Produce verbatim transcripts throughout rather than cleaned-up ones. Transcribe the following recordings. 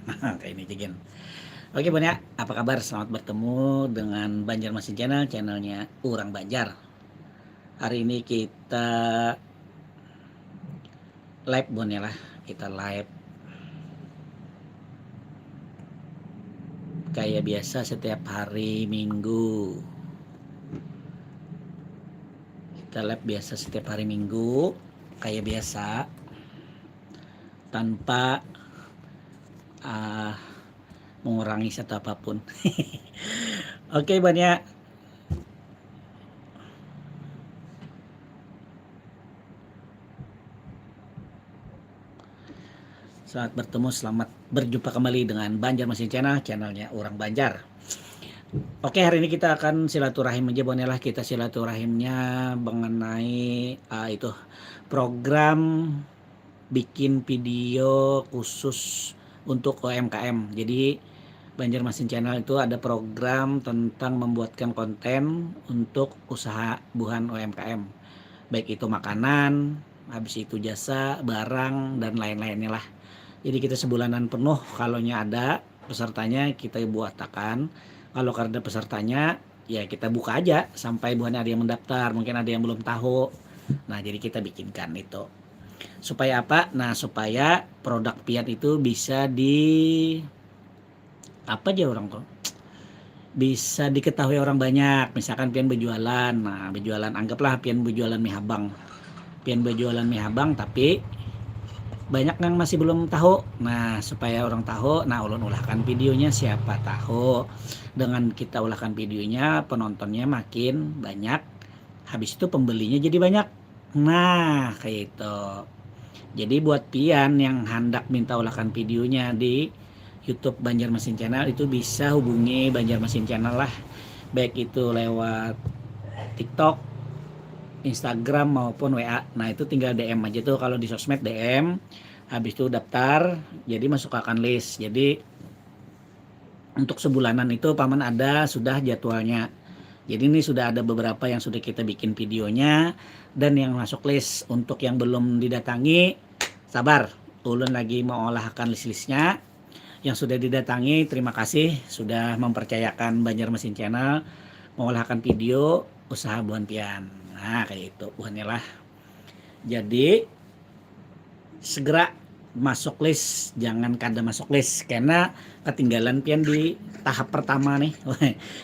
Kayak ini jegin. Oke Bon ya, apa kabar? Selamat bertemu dengan Banjarmasin Channel, channelnya orang Banjar. Hari ini kita live Bon ya lah, kita live kayak biasa setiap hari Minggu. Kita live biasa setiap hari Minggu kayak biasa, tanpa uh, mengurangi satu apapun. Oke Bon ya. Selamat bertemu, selamat berjumpa kembali dengan Banjarmasin Channel, channelnya orang Banjar. Oke, hari ini kita akan silaturahim aja Bon ya lah, kita silaturahimnya mengenai uh, itu program bikin video khusus untuk U M K M. Jadi Banjarmasin Channel itu ada program tentang membuatkan konten untuk usaha buhan U M K M, baik itu makanan, habis itu jasa, barang, dan lain-lainnya lah. Jadi kita sebulanan penuh, kalau ada pesertanya kita buatakan, kalau kada pesertanya ya kita buka aja sampai buhannya ada yang mendaftar, mungkin ada yang belum tahu. Nah, jadi kita bikinkan itu. Supaya apa? Nah, supaya produk pian itu bisa di apa aja orang tuh, bisa diketahui orang banyak. Misalkan pian berjualan, nah berjualan, anggaplah pian berjualan mie habang, pian berjualan mie habang tapi banyak yang masih belum tahu. Nah, supaya orang tahu, nah ulun ulahkan videonya, siapa tahu dengan kita ulahkan videonya penontonnya makin banyak, habis itu pembelinya jadi banyak. Nah, kayak itu. Jadi buat pian yang hendak minta ulahkan videonya di YouTube Banjarmasin Channel, itu bisa hubungi Banjarmasin Channel lah, baik itu lewat TikTok, Instagram maupun W A. Nah, itu tinggal D M aja tuh, kalau di sosmed D M, habis itu daftar, jadi masuk akan list. Jadi untuk sebulanan itu paman ada sudah jadwalnya. Jadi ini sudah ada beberapa yang sudah kita bikin videonya dan yang masuk list. Untuk yang belum didatangi, sabar, ulun lagi mau olahkan list-listnya. Yang sudah didatangi, terima kasih sudah mempercayakan Banjarmasin Channel mengolahkan video usaha buhan pian. Nah, kayak itu buhannya lah. Jadi segera masuk list, jangan kada masuk list karena ketinggalan pian di tahap pertama nih.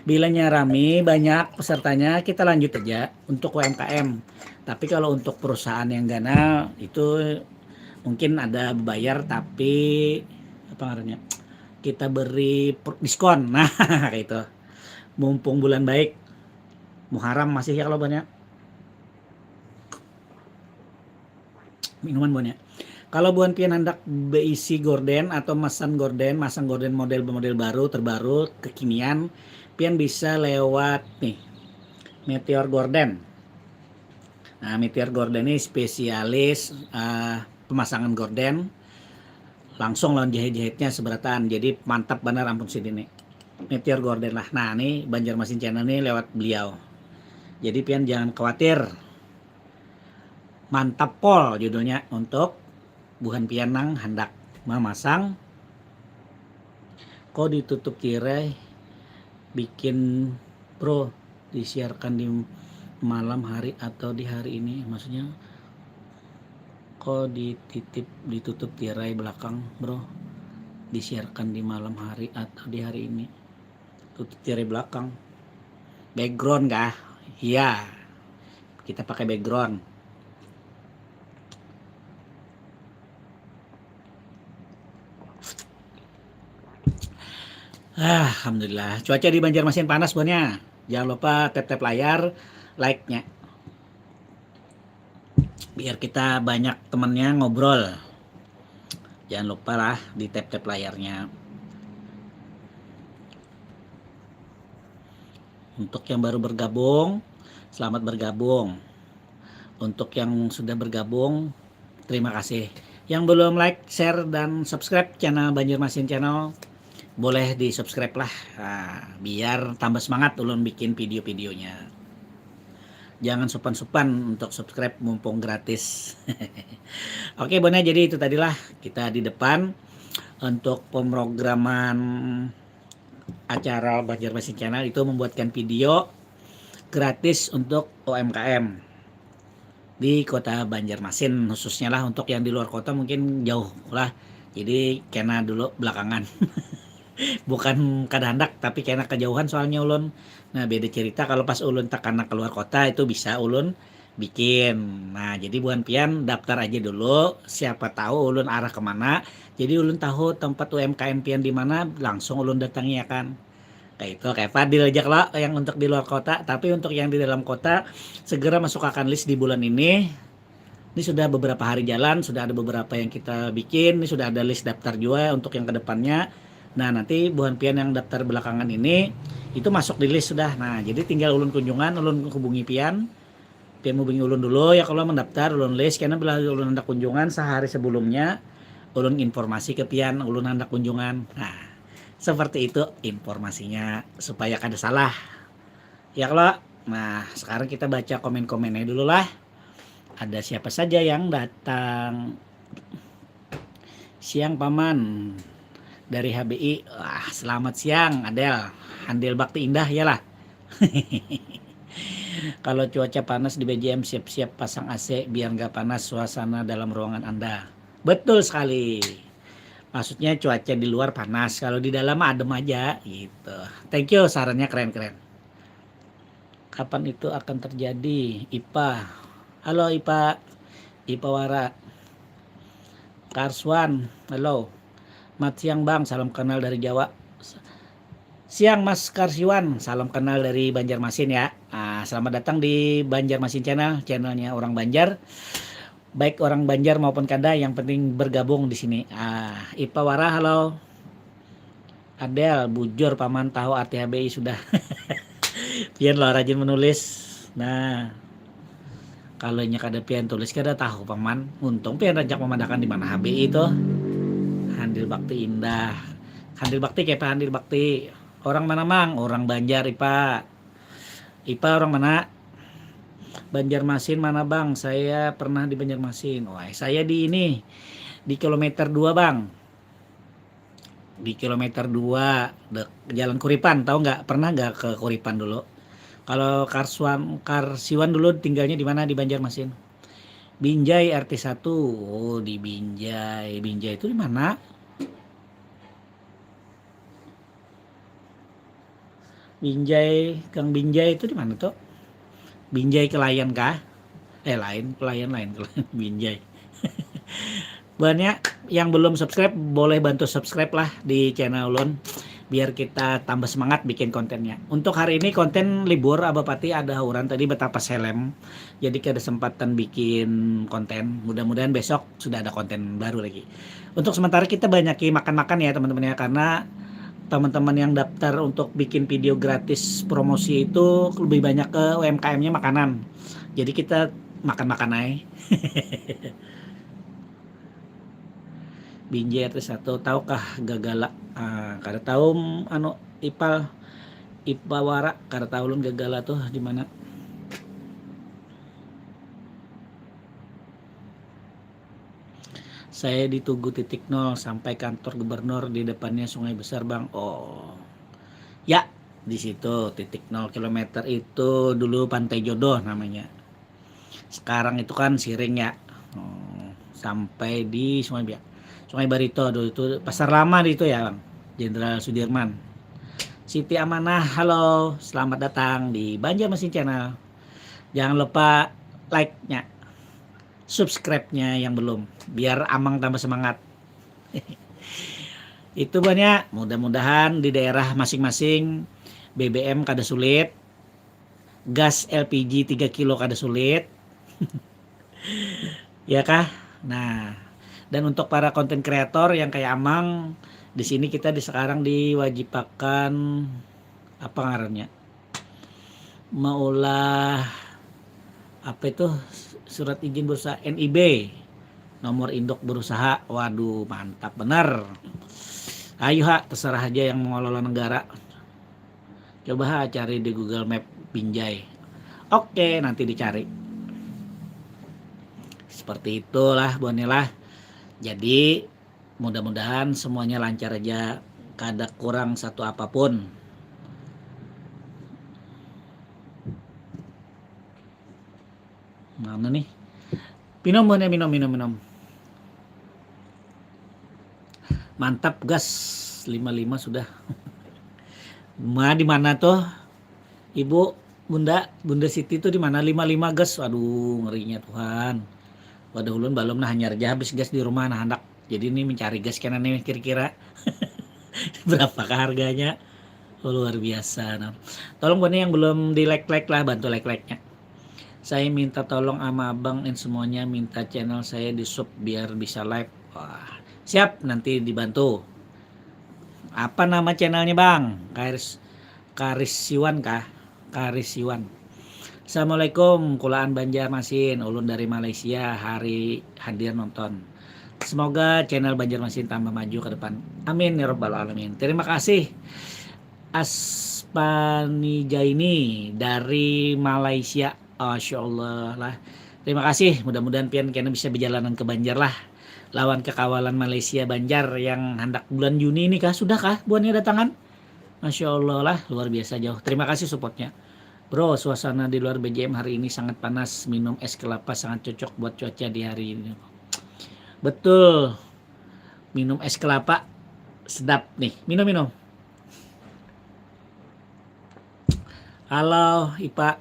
Bilanya rame, banyak pesertanya, kita lanjut aja untuk U M K M. Tapi kalau untuk perusahaan yang ganal itu mungkin ada bayar, tapi apa ngarannya, kita beri diskon. Nah, kayak itu. Mumpung bulan baik, Muharram masih ya kalau banyak. Minuman buhannya. Kalau buhan pian hendak beisi gorden atau mesan gorden, masang gorden model-model baru, terbaru, kekinian, pian bisa lewat nih, Meteor Gorden. Nah, Meteor Gorden ini spesialis uh, pemasangan gorden langsung lawan jahit-jahitnya seberataan. Jadi mantap benar ampun sini nih. Meteor Gorden lah. Nah, ini Banjarmasin Channel nih lewat beliau. Jadi pian jangan khawatir. Mantap pol judulnya untuk buhan pian nang hendak memasang. Kok ditutup tirai bikin bro disiarkan di malam hari atau di hari ini, maksudnya kok dititip ditutup tirai belakang bro disiarkan di malam hari atau di hari ini? Tutup tirai belakang. Background kah? Iya. Kita pakai background. Alhamdulillah. Cuaca di Banjarmasin panas buhannya. Jangan lupa tap-tap layar, like-nya. Biar kita banyak temannya ngobrol. Jangan lupa lah di tap-tap layarnya. Untuk yang baru bergabung, selamat bergabung. Untuk yang sudah bergabung, terima kasih. Yang belum like, share, dan subscribe channel Banjarmasin Channel, boleh di subscribe lah. Nah, biar tambah semangat ulun bikin video-videonya. Jangan supan-supan untuk subscribe mumpung gratis. Oke, buhannya jadi itu tadilah kita di depan. untuk pemrograman acara Banjarmasin Channel itu membuatkan video gratis untuk U M K M di kota Banjarmasin, khususnya lah. Untuk yang di luar kota mungkin jauh lah, jadi kena dulu belakangan. Bukan kada handak, tapi kena kejauhan soalnya ulun. Nah, beda cerita kalau pas ulun takana keluar kota, itu bisa ulun bikin. Nah, jadi buhan pian daftar aja dulu, siapa tahu ulun arah kemana. Jadi ulun tahu tempat U M K M pian di mana, langsung ulun datangi ya kan. Kayak itu, kayak Fadil aja kalau yang untuk di luar kota, tapi untuk yang di dalam kota segera masukkan list di bulan ini. Ini sudah beberapa hari jalan, sudah ada beberapa yang kita bikin, ini sudah ada list daftar juga untuk yang kedepannya. Nah, nanti buhan pian yang daftar belakangan ini itu masuk di list sudah. Nah, jadi tinggal ulun kunjungan, ulun hubungi pian. Pian hubungi ulun dulu ya kalau mendaftar, ulun list, karena bila ulun ada kunjungan sehari sebelumnya, ulun informasi ke pian, ulun ada kunjungan. Nah, seperti itu informasinya supaya kada salah. Ya kalau, nah sekarang kita baca komen-komennya dulu lah. Ada siapa saja yang datang? Siang Paman dari H B I. Wah, selamat siang Adel. Handil bakti indah ya lah. Kalau cuaca panas di B J M, siap-siap pasang A C biar nggak panas suasana dalam ruangan Anda. Betul sekali. Maksudnya cuaca di luar panas, kalau di dalam adem aja gitu. Thank you, sarannya keren-keren. Kapan itu akan terjadi, Ipa? Halo Ipa. Ipa Wara. Karswan, halo. Mat siang Bang, salam kenal dari Jawa. Siang Mas Karsiwan, salam kenal dari Banjarmasin ya. Ah, selamat datang di Banjarmasin Channel, channelnya orang Banjar. Baik orang Banjar maupun kada, yang penting bergabung di sini. Ah, Ipa Wara, halo. Adel, bujur Paman tahu arti H B I sudah. Pian lo rajin menulis. Nah, kalau nya kada pian tulis, kada tahu Paman. Untung pian rancak memadakan di mana H B I itu. Handil bakti indah. Handil bakti kayak handil bakti. Orang mana Mang? Orang Banjar, Ipa. Ipa orang mana? Banjarmasin mana Bang? Saya pernah di Banjarmasin. Wah, saya di ini, di kilometer dua Bang. Di kilometer dua, dek, Jalan Kuripan, tahu nggak? Pernah nggak ke Kuripan dulu? Kalau Karsuan, Karsiwan dulu tinggalnya di mana di Banjarmasin? Binjai R T satu. Oh, di Binjai. Binjai itu di mana? Binjai, Gang Binjai itu di mana tuh? Binjai Kelayan kah? Eh, lain, Kelayan lain, Kelayan Binjai. Banyak yang belum subscribe, boleh bantu subscribe lah di channel ulun biar kita tambah semangat bikin kontennya. Untuk hari ini konten libur, Abah Pati ada hauran tadi betapa selem. Jadi kada sempatan bikin konten. Mudah-mudahan besok sudah ada konten baru lagi. Untuk sementara kita banyaki makan-makan ya teman-teman ya, karena teman-teman yang daftar untuk bikin video gratis promosi itu lebih banyak ke U M K M-nya makanan. Jadi kita makan-makan aja. Binjai R T satu, tahukah Gagala? Ah, kada tahu, anu, Ipal, Ipawara, kada tahu ulun Gagala tuh di mana. Saya di Tugu titik nol sampai kantor gubernur, di depannya Sungai Besar, Bang. Oh. Ya, di situ titik nol kilometer itu dulu Pantai Jodoh namanya. Sekarang itu kan Siring ya. Oh, sampai di Sungai Bia-, Sungai Barito dulu itu Pasar Lama di itu ya, Bang. Jenderal Sudirman. Siti Amanah, halo, selamat datang di Banjarmasin Channel. Jangan lupa like-nya, subscribe-nya yang belum, biar Amang tambah semangat. Itu banyak, mudah-mudahan di daerah masing-masing B B M kada sulit, gas L P G tiga kilo kada sulit. Ya kah? Nah, dan untuk para konten kreator yang kayak Amang, di sini kita di sekarang diwajibakan apa ngarannya? Maulah apa itu, surat izin berusaha, N I B, nomor induk berusaha. Waduh, mantap benar. Ayo ha, terserah aja yang mengelola negara. Coba ha cari di Google Map Binjai. Oke, nanti dicari. Seperti itulah, Bonila. Jadi Mudah-mudahan semuanya lancar aja, kada kurang satu apapun. Mana nih? Minum, minum, minum, minum. Mantap, gas. Lima lima sudah. Ma, di mana tuh? Ibu, Bunda, Bunda Siti tuh di mana? Lima lima gas. Aduh, ngerinya Tuhan. Waduh, ulun balum nah, hanyar aja habis gas di rumah nah, handak. Jadi ini mencari gas kena nih kira-kira. Berapakah harganya? Oh, luar biasa. Nah. Tolong buatnya yang belum di like-like lah, bantu like-like-nya. Saya minta tolong ama abang in semuanya, minta channel saya di sub biar bisa live. Wah, siap, nanti dibantu. Apa nama channelnya, Bang? Karis Karisiwan kah? Karisiwan. Assalamualaikum, kulaan Banjarmasin. Ulun dari Malaysia, hari hadir nonton. Semoga channel Banjarmasin tambah maju ke depan. Amin ya rabbal alamin. Terima kasih. Aspani Jaini dari Malaysia. Masya Allah lah. Terima kasih. Mudah-mudahan pian kena bisa berjalanan ke Banjar lah. Lawan kekawalan Malaysia Banjar yang hendak bulan Juni ini kah? Sudah kah buannya datangan? Masya Allah lah, luar biasa jauh. Terima kasih supportnya. Bro, suasana di luar B J M hari ini sangat panas. Minum es kelapa sangat cocok buat cuaca di hari ini. Betul. Minum es kelapa sedap nih. Minum, minum. Halo, Ipa.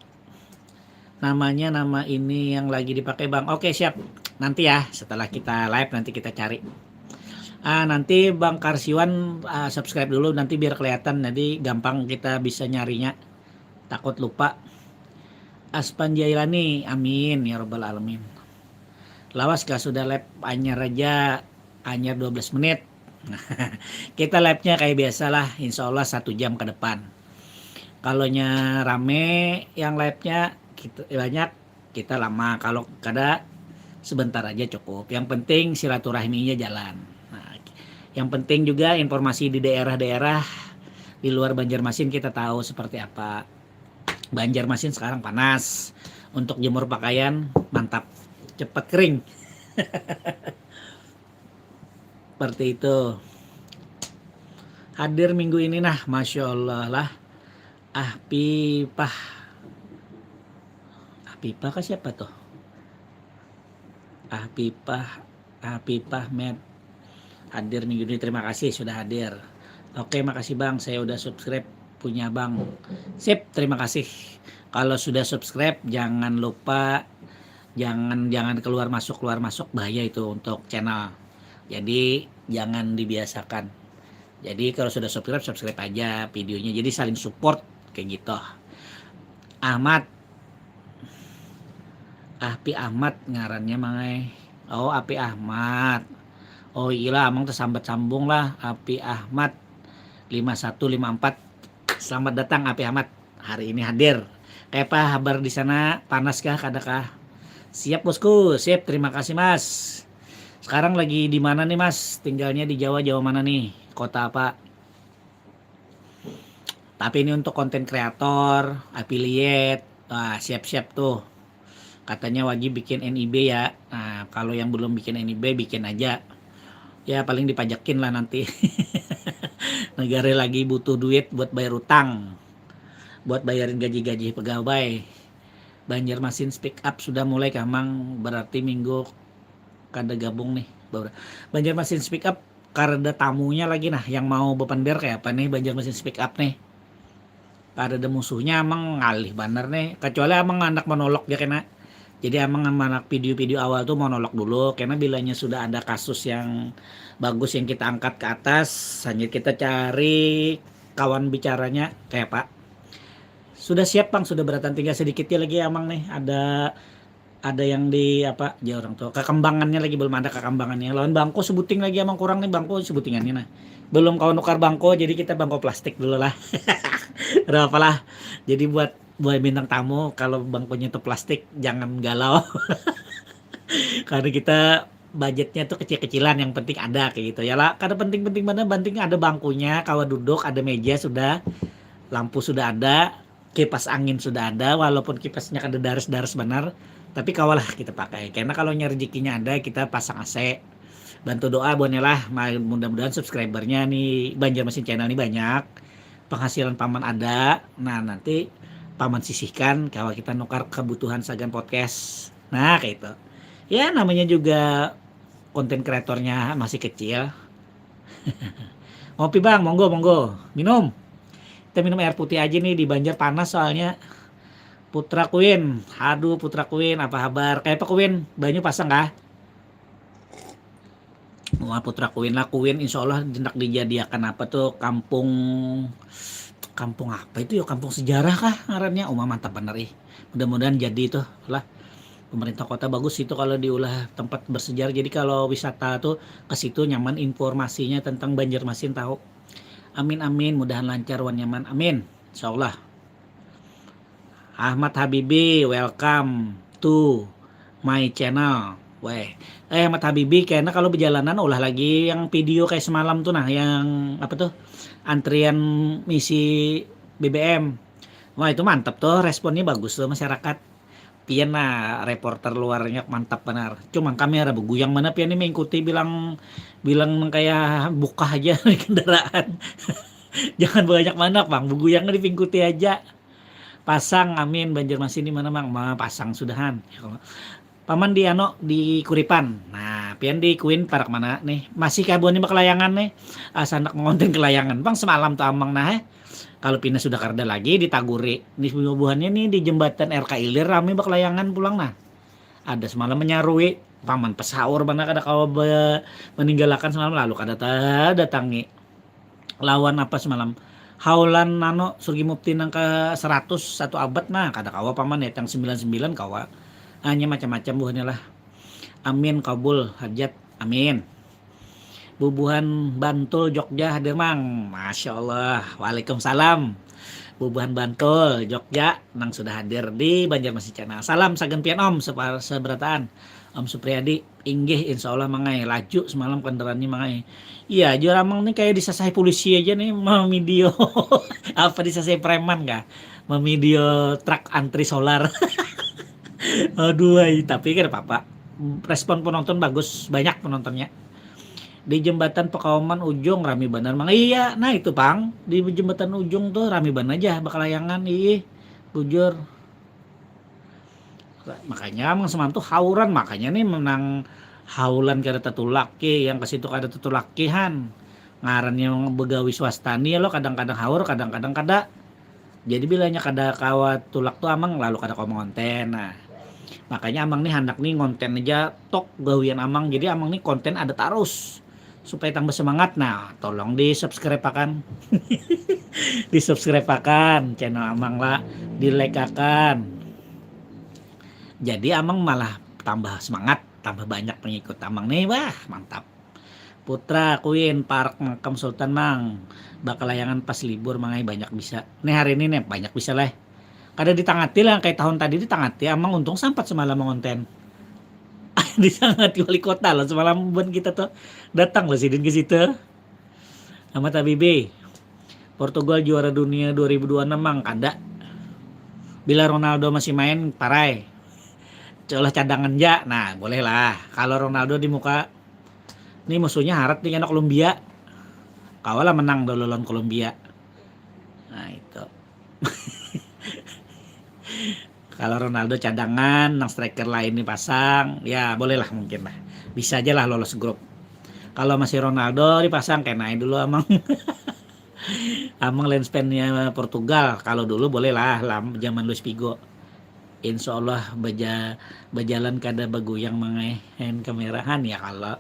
Namanya nama ini yang lagi dipakai, Bang. Oke, siap. Nanti ya, setelah kita live nanti kita cari. Ah, nanti Bang Karsiwan, ah, subscribe dulu nanti biar kelihatan, jadi gampang kita bisa nyarinya. Takut lupa. Aspan Jailani, amin ya rabbal alamin. Lawas kah sudah live, anyar aja, anyar dua belas menit. Kita live-nya kayak biasa lah, insya Allah satu jam ke depan. Kalau nya rame yang live-nya, kita, banyak, kita lama. Kalau kada, sebentar aja cukup. Yang penting silaturahminya jalan. Nah, yang penting juga informasi di daerah-daerah di luar Banjarmasin kita tahu seperti apa. Banjarmasin sekarang panas. Untuk jemur pakaian, mantap. Cepat kering. Seperti itu. Hadir minggu ini nah, Masya Allah lah. Ah, Pipah. Ah, Pipah kah siapa tuh? Ah, Pipah. Ah, Pipah, Met. Hadir minggu ini, terima kasih sudah hadir. Oke, makasih Bang, saya udah subscribe punya Bang. Sip, terima kasih. Kalau sudah subscribe, jangan lupa, jangan, jangan keluar masuk, keluar masuk, bahaya itu untuk channel. Jadi, jangan dibiasakan. Jadi, kalau sudah subscribe, subscribe aja videonya. Jadi, saling support, kayak gitu. Ahmad. Ahpi Ahmad ngarannya, Mang ai. Oh, Api Ahmad. Oh, iyalah, Amang tersambat sambung lah, Api Ahmad. Lima satu lima empat. Selamat datang, Api Ahmad. Hari ini hadir. Kayak apa habar di sana? Panas kah? Kada kah? Siap, Bosku. Sip, terima kasih, Mas. Sekarang lagi di mana nih, Mas? Tinggalnya di Jawa, Jawa mana nih? Kota apa? Tapi ini untuk konten kreator, affiliate, wah, siap-siap tuh. Katanya wajib bikin N I B ya. Nah, kalau yang belum bikin N I B, bikin aja. Ya, paling dipajakin lah nanti. Negara lagi butuh duit buat bayar utang. Buat bayarin gaji-gaji pegawai. Banjarmasin Speak Up sudah mulai kah, Mang? Berarti minggu kada gabung nih. Banjarmasin Speak Up, kareda tamunya lagi nah, yang mau bepender kayak apa nih Banjarmasin Speak Up nih. Kareda musuhnya, Amang ngalih banar nih. Kecuali Amang anak monolog ya kena. Jadi Amang anak video-video awal tuh monolog dulu. Karena bilanya sudah ada kasus yang bagus yang kita angkat ke atas, hanya kita cari kawan bicaranya kayak apa. Sudah siap, Bang, sudah beratan, tinggal sedikitnya lagi, Amang nih. Ada ada yang di apa aja orang tua, kekembangannya lagi belum ada, kekembangannya lawan bangko sebuting lagi Amang, kurang nih bangko sebutingannya nah. Belum kawan nukar bangko, jadi kita bangko plastik dulu lah. Berapa lah? Jadi buat buat bintang tamu, kalau bangkonya itu plastik jangan galau. Karena kita budgetnya tuh kecil-kecilan, yang penting ada kayak gitu ya lah. Kada penting-penting mana, penting ada bangkunya, kawa duduk, ada meja sudah, lampu sudah ada, kipas angin sudah ada, walaupun kipasnya kada daras-daras benar, tapi kawalah kita pakai. Karena kalau rezekinya ada, kita pasang A C. bantu doa buhannya lah. Mudah-mudahan subscribernya nih Banjarmasin Channel ini banyak, penghasilan paman ada. Nah, nanti paman sisihkan kalau kita nukar kebutuhan Sagan Podcast. Nah, kayak itu. Ya, namanya juga konten kreatornya masih kecil. Ngopi bang, monggo monggo minum. Kita minum air putih aja nih, di Banjar panas soalnya. Putra Queen, aduh Putra Queen, apa kabar? Kayak apa Queen? Banyu pasang kah? Wah, Putra Queen lah, Queen insya Allah hendak dijadiakan apa tuh, kampung, kampung apa itu ya, kampung sejarah kah ngarannya? Uma mantap bener ih. Mudah-mudahan jadi tuh lah. Pemerintah kota bagus itu kalau diulah tempat bersejarah. Jadi kalau wisata tuh ke situ nyaman, informasinya tentang Banjarmasin tahu. Amin amin, mudahan lancar wan nyaman. Amin. Insya Allah. Ahmad Habibi, welcome to my channel. Weh, eh Ahmad Habibi, karena kalau perjalanan ulah lagi yang video kayak semalam tuh nah, yang apa tuh, antrian misi B B M. Wah, itu mantep tuh, responnya bagus tuh masyarakat. Pian nah reporter luarnya mantap benar. Cuma kami ada beguyang mana pian ini mengikuti bilang bilang kayak buka aja di kendaraan. Jangan banyak mana bang, beguyang di pingkuti aja. Pasang amin, Banjarmasin di mana mang? Ma pasang sudahan. Ya, kalau paman di ano di Kuripan. Nah, pian di Kuin parak mana nih? Masih kabuan ini bakalayangan nih. Asa anak mengonten kelayangan. Bang semalam tuh amang nah eh. Kalau pina sudah karda lagi ditaguri. Di buhannya nih di jembatan R K Ilir rame bakalayangan pulang nah. Ada semalam menyarui paman pesaur mana kada kawa meninggalkan semalam lalu kada datangi. Lawan apa semalam? Haulan nano Sugi Mupti nang ke seratus satu abad nah, kada kawa paman ya, yang sembilan sembilan kawa. Hanya macam-macam buhannya lah. Amin kabul hajat. Amin. Bubuhan Bantul Jogja hadir mang. Masya Allah. Waalaikumsalam. Bubuhan Bantul Jogja nang sudah hadir di Banjarmasin Channel. Salam sagan pian om seberataan. Om Supriyadi. Inggih, insya Allah mangai. Laju semalam kendaraannya mangai. Iya, jur amang nih kayak disasahi polisi aja nih, mamidio. Apa disasahi preman kah? Mamidio truk antri solar. Aduh, ay. Tapi kada apa-apa. Respon penonton bagus, banyak penontonnya. Di jembatan Pekawaman ujung rami banar mang. Iya, nah itu pang di jembatan ujung tuh rami banar aja bakalayangan. Ih, bujur. Makanya mang semalam tuh hauran, makanya nih menang haulan kada tatulaki, yang ke situ kada tatulakihan. Ngarannya begawi swasta nih lo, kadang-kadang haur, kadang-kadang kada. Jadi bilanya kada kawa tulak tuh amang lalu kada kawa mengonten. Nah, makanya amang nih handak nih ngonten aja tok gawian amang. Jadi amang nih konten ada tarus supaya tambah semangat. Nah, tolong di subscribe akan di subscribe akan channel amang lah, di like akan. Jadi amang malah tambah semangat, tambah banyak pengikut amang nih. Wah, mantap. Putra Queen Park Makam Sultan mang bakalayangan pas libur mangai banyak bisa nih hari ini nih, banyak bisa lah. Kada ditangati lah kayak tahun tadi ditangati amang, untung sampat semalam mengonten. Ditangati wali kota loh semalam buat kita tuh, datang loh sidin ke situ. Amat Habibie, Portugal juara dunia dua ribu dua enam mang kada. Bila Ronaldo masih main parai. Colah cadangan ja. Nah, boleh lah. Kalau Ronaldo di muka ini musuhnya harat nih anak Kolombia. Kawalah menang dulu lawan Kolombia. Nah, itu. Kalau Ronaldo cadangan, nang striker lain nih pasang, ya bolehlah mungkin lah. Bisa aja lah lolos grup. Kalau masih Ronaldo dipasang, kenai dulu amang. Amang lenspennya Portugal, kalau dulu boleh lah, zaman Luis Figo. Insya Allah beja, berjalan kada beguyang mengahen kemerahan ya kalau.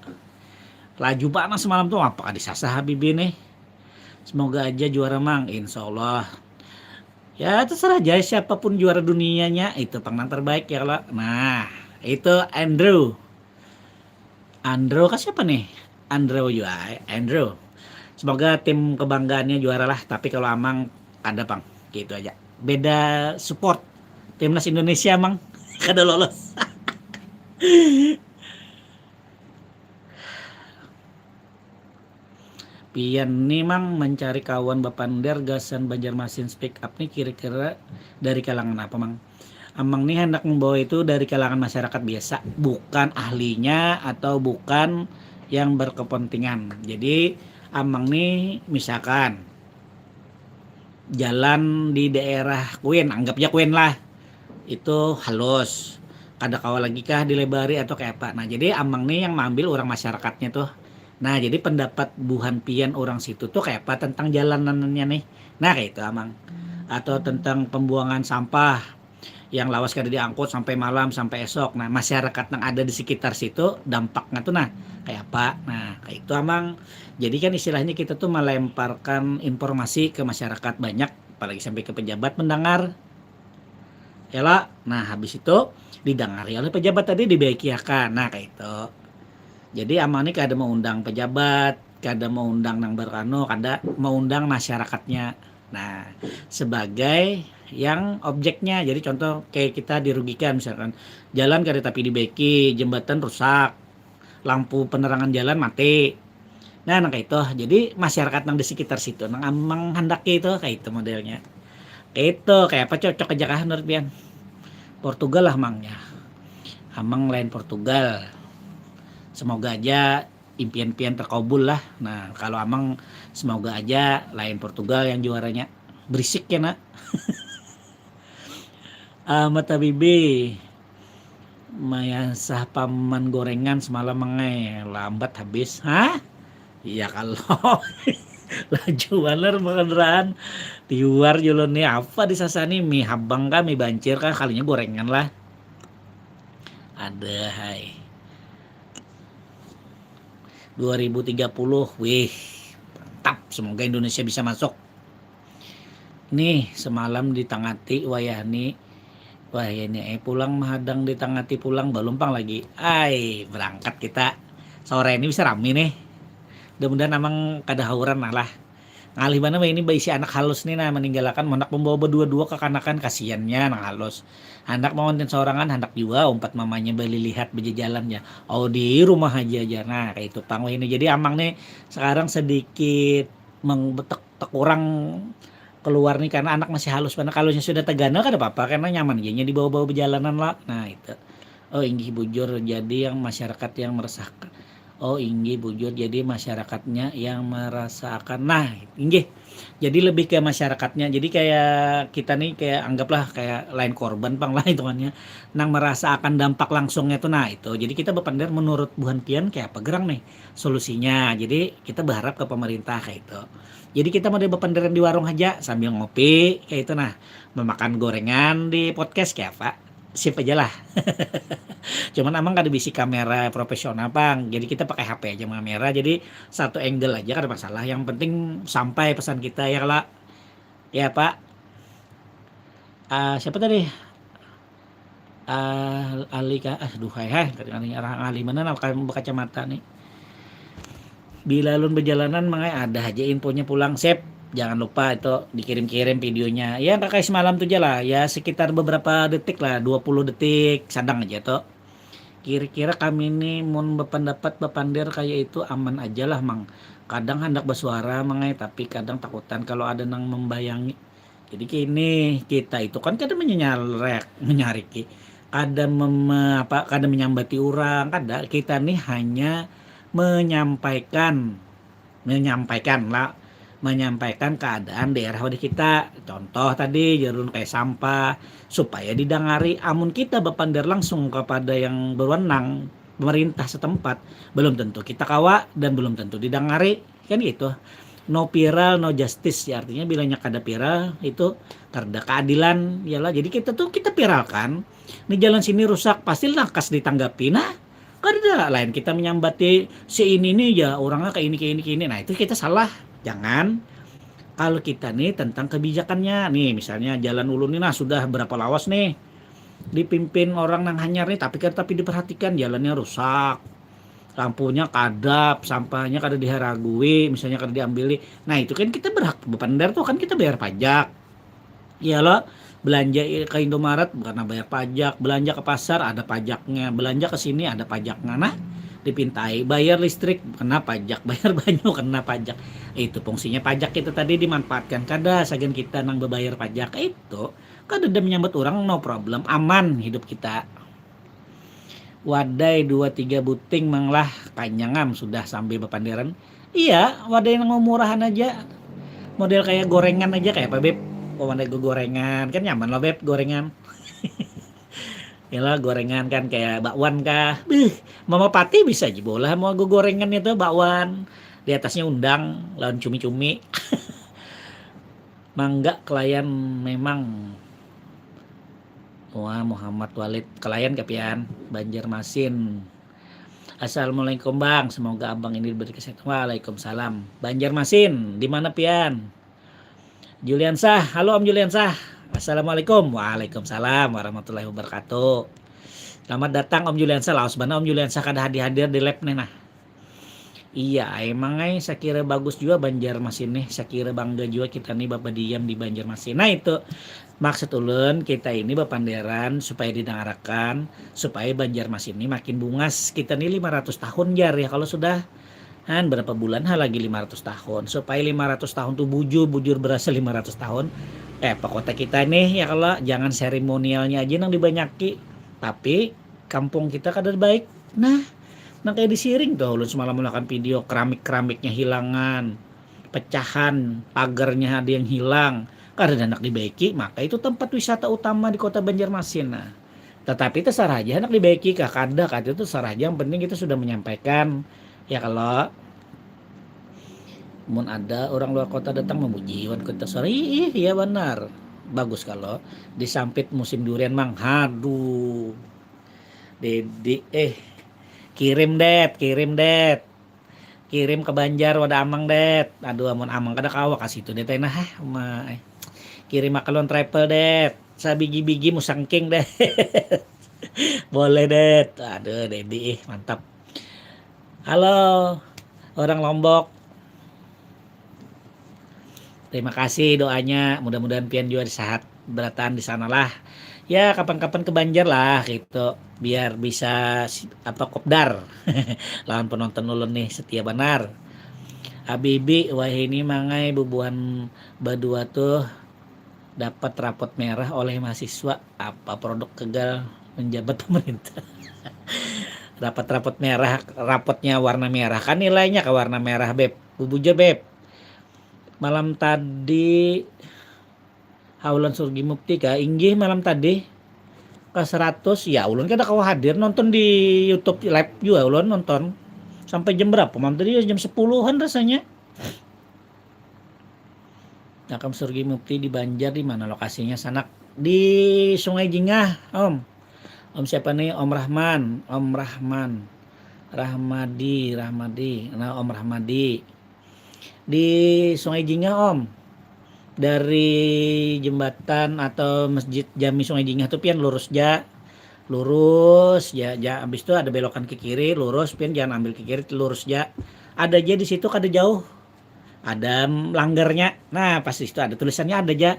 Laju panas malam tuh, apakah disasah Habibie nih? Semoga aja juara mang, insya Allah. Ya terserah aja siapapun juara dunianya, itu pang nang terbaik ya kalau. Nah, itu Andrew. Andrew kah siapa nih? Andrew juga, Andrew. Semoga tim kebanggaannya juara lah, tapi kalau amang kada pang, gitu aja. Beda support timnas Indonesia mang kada lolos. Pian ni mang mencari kawan bapander gasan Banjarmasin Speak Up ni kira-kira dari kalangan apa mang? Amang ni handak membawa itu dari kalangan masyarakat biasa, bukan ahlinya atau bukan yang berkepentingan. Jadi Amang nih misalkan jalan di daerah Kuin, anggap aja Kuin lah, itu halus, kada kawa lagi kah dilebari atau kayak apa. Nah, jadi Amang nih yang maambil orang masyarakatnya tuh. Nah, jadi pendapat buhan pian orang situ tuh kayak apa tentang jalanannya nih. Nah, kayak itu Amang. Atau tentang pembuangan sampah yang lawas kada diangkut sampai malam, sampai esok. Nah, masyarakat yang ada di sekitar situ dampaknya tuh nah kayak apa. Nah, kayak itu Amang. Jadi kan istilahnya kita tuh melemparkan informasi ke masyarakat banyak, apalagi sampai ke pejabat mendengar. Ya lah, nah habis itu didengari oleh pejabat tadi, dibaikiakan. Nah, kayak itu. Jadi Amang ini kada mengundang pejabat, kada mengundang nang beranu, kada mengundang masyarakatnya. Nah, sebagai yang objeknya. Jadi contoh kayak kita dirugikan, misalkan jalan kada tapi dibaiki, jembatan rusak, lampu penerangan jalan mati. Nah, nang kayak itu. Jadi masyarakat nang di sekitar situ nang menghendaki itu kayak itu modelnya. Kayak itu, kayak apa, cocok aja kah menurut pian? Portugal lah Mang ya. Amang lain Portugal. Semoga aja impian pian terkabul lah. Nah, kalau Amang semoga aja lain Portugal yang juaranya. Berisik ya nak. Ah, mata bibi. Mayasah paman gorengan semalam mangai, lambat habis. Hah? Iya kalau laju banar kendaraan. Liwar julun nih, apa disasani, mi habang kah, mi bancir kah, kalinya gorengan lah. Ada hai. Dua ribu tiga puluh, wih, mantap, semoga Indonesia bisa masuk. Nih, semalam ditangati wayah ni, wayah ni eh pulang mahadang ditangati pulang, balumpang lagi. Ai, berangkat kita. Sore ini bisa rami nih. Mudah-mudahan Amang kada hauran lah. Ngalih mana ini baisi anak halus nih nah, meninggalkan anak membawa berdua-dua kekanakan, kasiannya nang halus. Anak mau konten sorangan, hendak juga umpat mamanya beli lihat bejajalannya. Oh, di rumah aja aja. Nah, kayak itu pang ini. Jadi Amang nih sekarang sedikit mengbetek tekurang keluar nih karena anak masih halus, karena kalau sudah teganal kada apa-apa karena nyaman aja dibawa-bawa berjalanan lah. Nah, itu. Oh, inggih bujur, jadi yang masyarakat yang meresahkan. Oh, inggih bujur, jadi masyarakatnya yang merasakan. Nah, inggih. Jadi lebih ke masyarakatnya. Jadi kayak kita nih kayak anggaplah kayak lain korban pang lah hitungannya. Nang merasakan dampak langsungnya tuh nah itu. Jadi kita berpendar menurut buhan pian kayak apa gerang nih solusinya. Jadi kita berharap ke pemerintah kayak itu. Jadi kita mau berpendaran di warung aja sambil ngopi kayak itu nah, memakan gorengan di podcast kayak apa? Sip aja lah. Cuman Amang kada bisi kamera profesional pang, jadi kita pakai H P aja mengamera, jadi satu angle aja kada masalah, yang penting sampai pesan kita ya kalau ya Pak. Uh, siapa tadi? Uh, Ali kah? Ah, duhai hai, kada ngalih arah ngalih mana nak berkacamata nih. Bila lun berjalanan mangai ada aja infonya pulang, sep. Jangan lupa itu dikirim-kirim videonya. Ya kayak semalam tuh aja lah. Ya sekitar beberapa detik lah, dua puluh detik sadang aja tuh. Kira-kira kami nih mun berpendapat berpandir kayak itu aman aja lah Mang. Kadang hendak bersuara mangai tapi kadang takutan kalau ada nang membayangi. Jadi kini kita itu kan kada menyalek, menyariki, kada mem, apa, kada menyambati orang, kada. Kita nih hanya menyampaikan, menyampaikan lah, menyampaikan keadaan daerah wadah kita. Contoh tadi jarun kayak sampah supaya didangari. Amun kita berpandar langsung kepada yang berwenang pemerintah setempat, belum tentu kita kawa dan belum tentu didangari. Kan gitu. No viral, no justice. Ya, artinya bilanya kada viral itu kada keadilan ya lah. Jadi kita tuh kita viralkan. Ini jalan sini rusak, pasti lakas ditanggapi. Nah, kada lain kita menyambati si ini nih ya orangnya kayak ini kayak ini kayak ini. Nah, itu kita salah. Jangan. Kalau kita nih tentang kebijakannya nih, misalnya jalan ulun ini nah sudah berapa lawas nih dipimpin orang nang hanyar nih, tapi kan tapi diperhatikan jalannya rusak, lampunya kadap, sampahnya kada diharagui, misalnya kada diambili. Nah, itu kan kita berhak bepandir tuh, kan kita bayar pajak. Iya lo, belanja ke Indomaret karena bayar pajak, belanja ke pasar ada pajaknya, belanja ke sini ada pajaknya. Nah, dipintai bayar listrik kena pajak, bayar banyu kena pajak. Itu fungsinya pajak kita tadi dimanfaatkan kada sagan kita nang berbayar pajak itu. Kada ada menyambat orang, no problem, aman hidup kita. Wadai dua tiga buting mang lah, kanyangam sudah sambil bapandiran. Iya, wadai nang murahan aja. Model kayak gorengan aja, kayak apa, Beb? Wadai gorengan, kan nyaman lah, Beb, gorengan. Yalah, gorengan kan kayak bakwan kah. Bih, Mama Pati bisa aja bolah mau gorengan itu, bakwan. Di atasnya undang, lawan cumi-cumi. Mangga kelayan memang. Wah, Muhammad Walid, kelayan kapian, Banjarmasin. Assalamualaikum, Bang. Semoga Abang ini diberi kesehatan. Waalaikumsalam. Banjarmasin, di mana pian? Juliansah, halo Om Juliansah. Assalamualaikum. Waalaikumsalam warahmatullahi wabarakatuh. Selamat datang Om Juliansah. Laos bana Om Juliansah kada hadir-hadir di live nih nah. Iya, emang ai sakira bagus jua Banjarmasin nih, sakira bangga jua kita nih bapadiam di Banjarmasin. Nah itu, maksud ulun kita ini bapanderan supaya didangarakan, supaya Banjarmasin nih makin bungas. Kita nih lima ratus tahun jar ya, kalau sudah han berapa bulan ha lagi lima ratus tahun. Supaya lima ratus tahun tuh bujur, bujur berasa lima ratus tahun. Kayak apa kota kita nih ya kalau jangan seremonialnya aja nang dibanyaki, tapi kampung kita kada baik. Nah, nang kayak di Siring tuh, ulun semalam melakukan video keramik-keramiknya hilangan, pecahan, pagarnya ada yang hilang, kada ada nak dibaiki, maka itu tempat wisata utama di kota Banjarmasin. Nah, tetapi terserah aja nak dibaiki kah kada kah itu terserah aja, yang penting kita sudah menyampaikan ya kalau mun ada orang luar kota datang memuji wan kita suara ih iya benar bagus kalau disampit musim durian mang haduh. Dedi eh kirim det kirim det kirim ke Banjar wadah amang det. Aduh amun amang kada kawa kasih itu det nah hah ma eh. Kirim akalon travel det sabigi-bigi musangking det. Boleh det. Aduh Dedi eh mantap. Halo orang Lombok. Terima kasih doanya, mudah-mudahan pian juga sehat berataan di sanalah. Ya kapan-kapan ke Banjar lah gitu, biar bisa apa kopdar lawan penonton ulun nih setia banar. Habibi, wahini mangai bubuhan badua tuh dapat rapot merah oleh mahasiswa apa produk kegal menjabat pemerintah. Rapat-rapat merah, rapotnya warna merah kan nilainya ke warna merah beb, bubujur beb. Malam tadi haulan surgi mukti kah inggih malam tadi ke seratus ya ulun kada kawa hadir nonton di YouTube live juga ulun nonton sampai jam berapa malam tadi ya jam sepuluhan rasanya. Makam Surgi Mukti di Banjar di mana lokasinya sanak? Di Sungai Jingah, Om. Om siapa nih? Om Rahman, Om Rahman. Rahmadi, Rahmadi. Nah, Om Rahmadi. Di Sungai Jingah, Om. Dari jembatan atau masjid Jami Sungai Jingah tuh pian lurus ja. Lurus ya, ya habis itu ada belokan ke kiri, lurus pian jangan ambil ke kiri, lurus ja. Ada aja di situ kada jauh. Ada langgarnya. Nah, pas itu ada tulisannya ada aja.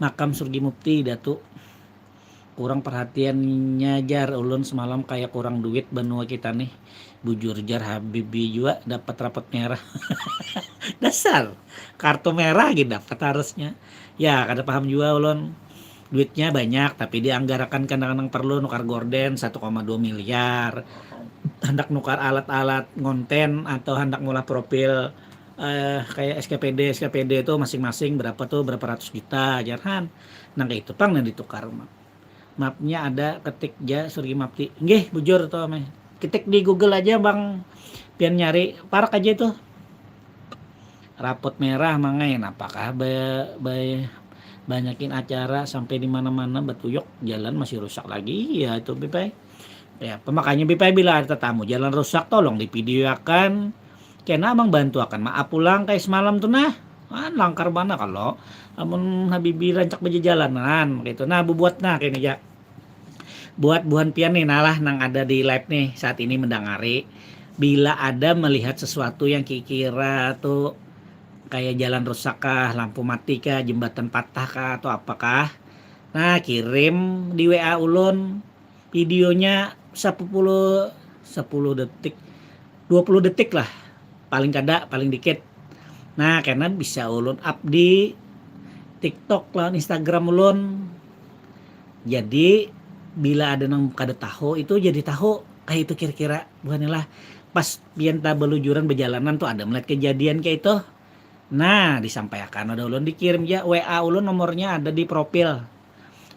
Makam Surgi Mukti Datu. Kurang perhatiannya jar ulun semalam kayak kurang duit benua kita nih. Bujur jar Habibi juga dapat rapot merah. Dasar kartu merah gitu dapat harusnya. Ya, kada paham juga ulun. Duitnya banyak tapi dianggarakan kadang-kadang perlu nukar gorden satu koma dua miliar. Hendak nukar alat-alat ngonten atau hendak mulah profil eh, kayak S K P D S K P D itu masing-masing berapa tuh berapa ratus juta jarhan nang kayak itu pang nang ditukar mapnya ada ketik ja surgi mapti nggih bujur tuh meh ketik di Google aja bang pian nyari parak aja itu rapot merah mangain apakah be, be, banyakin acara sampai di mana-mana batuyok jalan masih rusak lagi ya itu bipai ya pemakanya bipai bila ada tetamu jalan rusak tolong divideoakan. Kena amang bantu akan maaf pulang kayak semalam tuh nah. Kan langkar mana kalau amun Habibi rancak bejalanan gitu. Nah bubuat nah kayak ja. Buat buhan pian nih nalah nang ada di live nih saat ini mendangari. Bila ada melihat sesuatu yang kira-kira tuh kayak jalan rusak kah, lampu mati kah, jembatan patah kah atau apakah. Nah kirim di W A ulun videonya sepuluh sepuluh detik dua puluh detik lah paling kada paling dikit. Nah karena bisa ulun up di TikTok lawan Instagram ulun. Jadi bila ada nang kada tahu itu jadi tahu, kayak itu kira-kira buhannya lah. Pas pian tabalujuran bejalanan tuh ada melihat kejadian kayak itu. Nah, disampaikan ada ulun, dikirim aja W A ulun, nomornya ada di profil.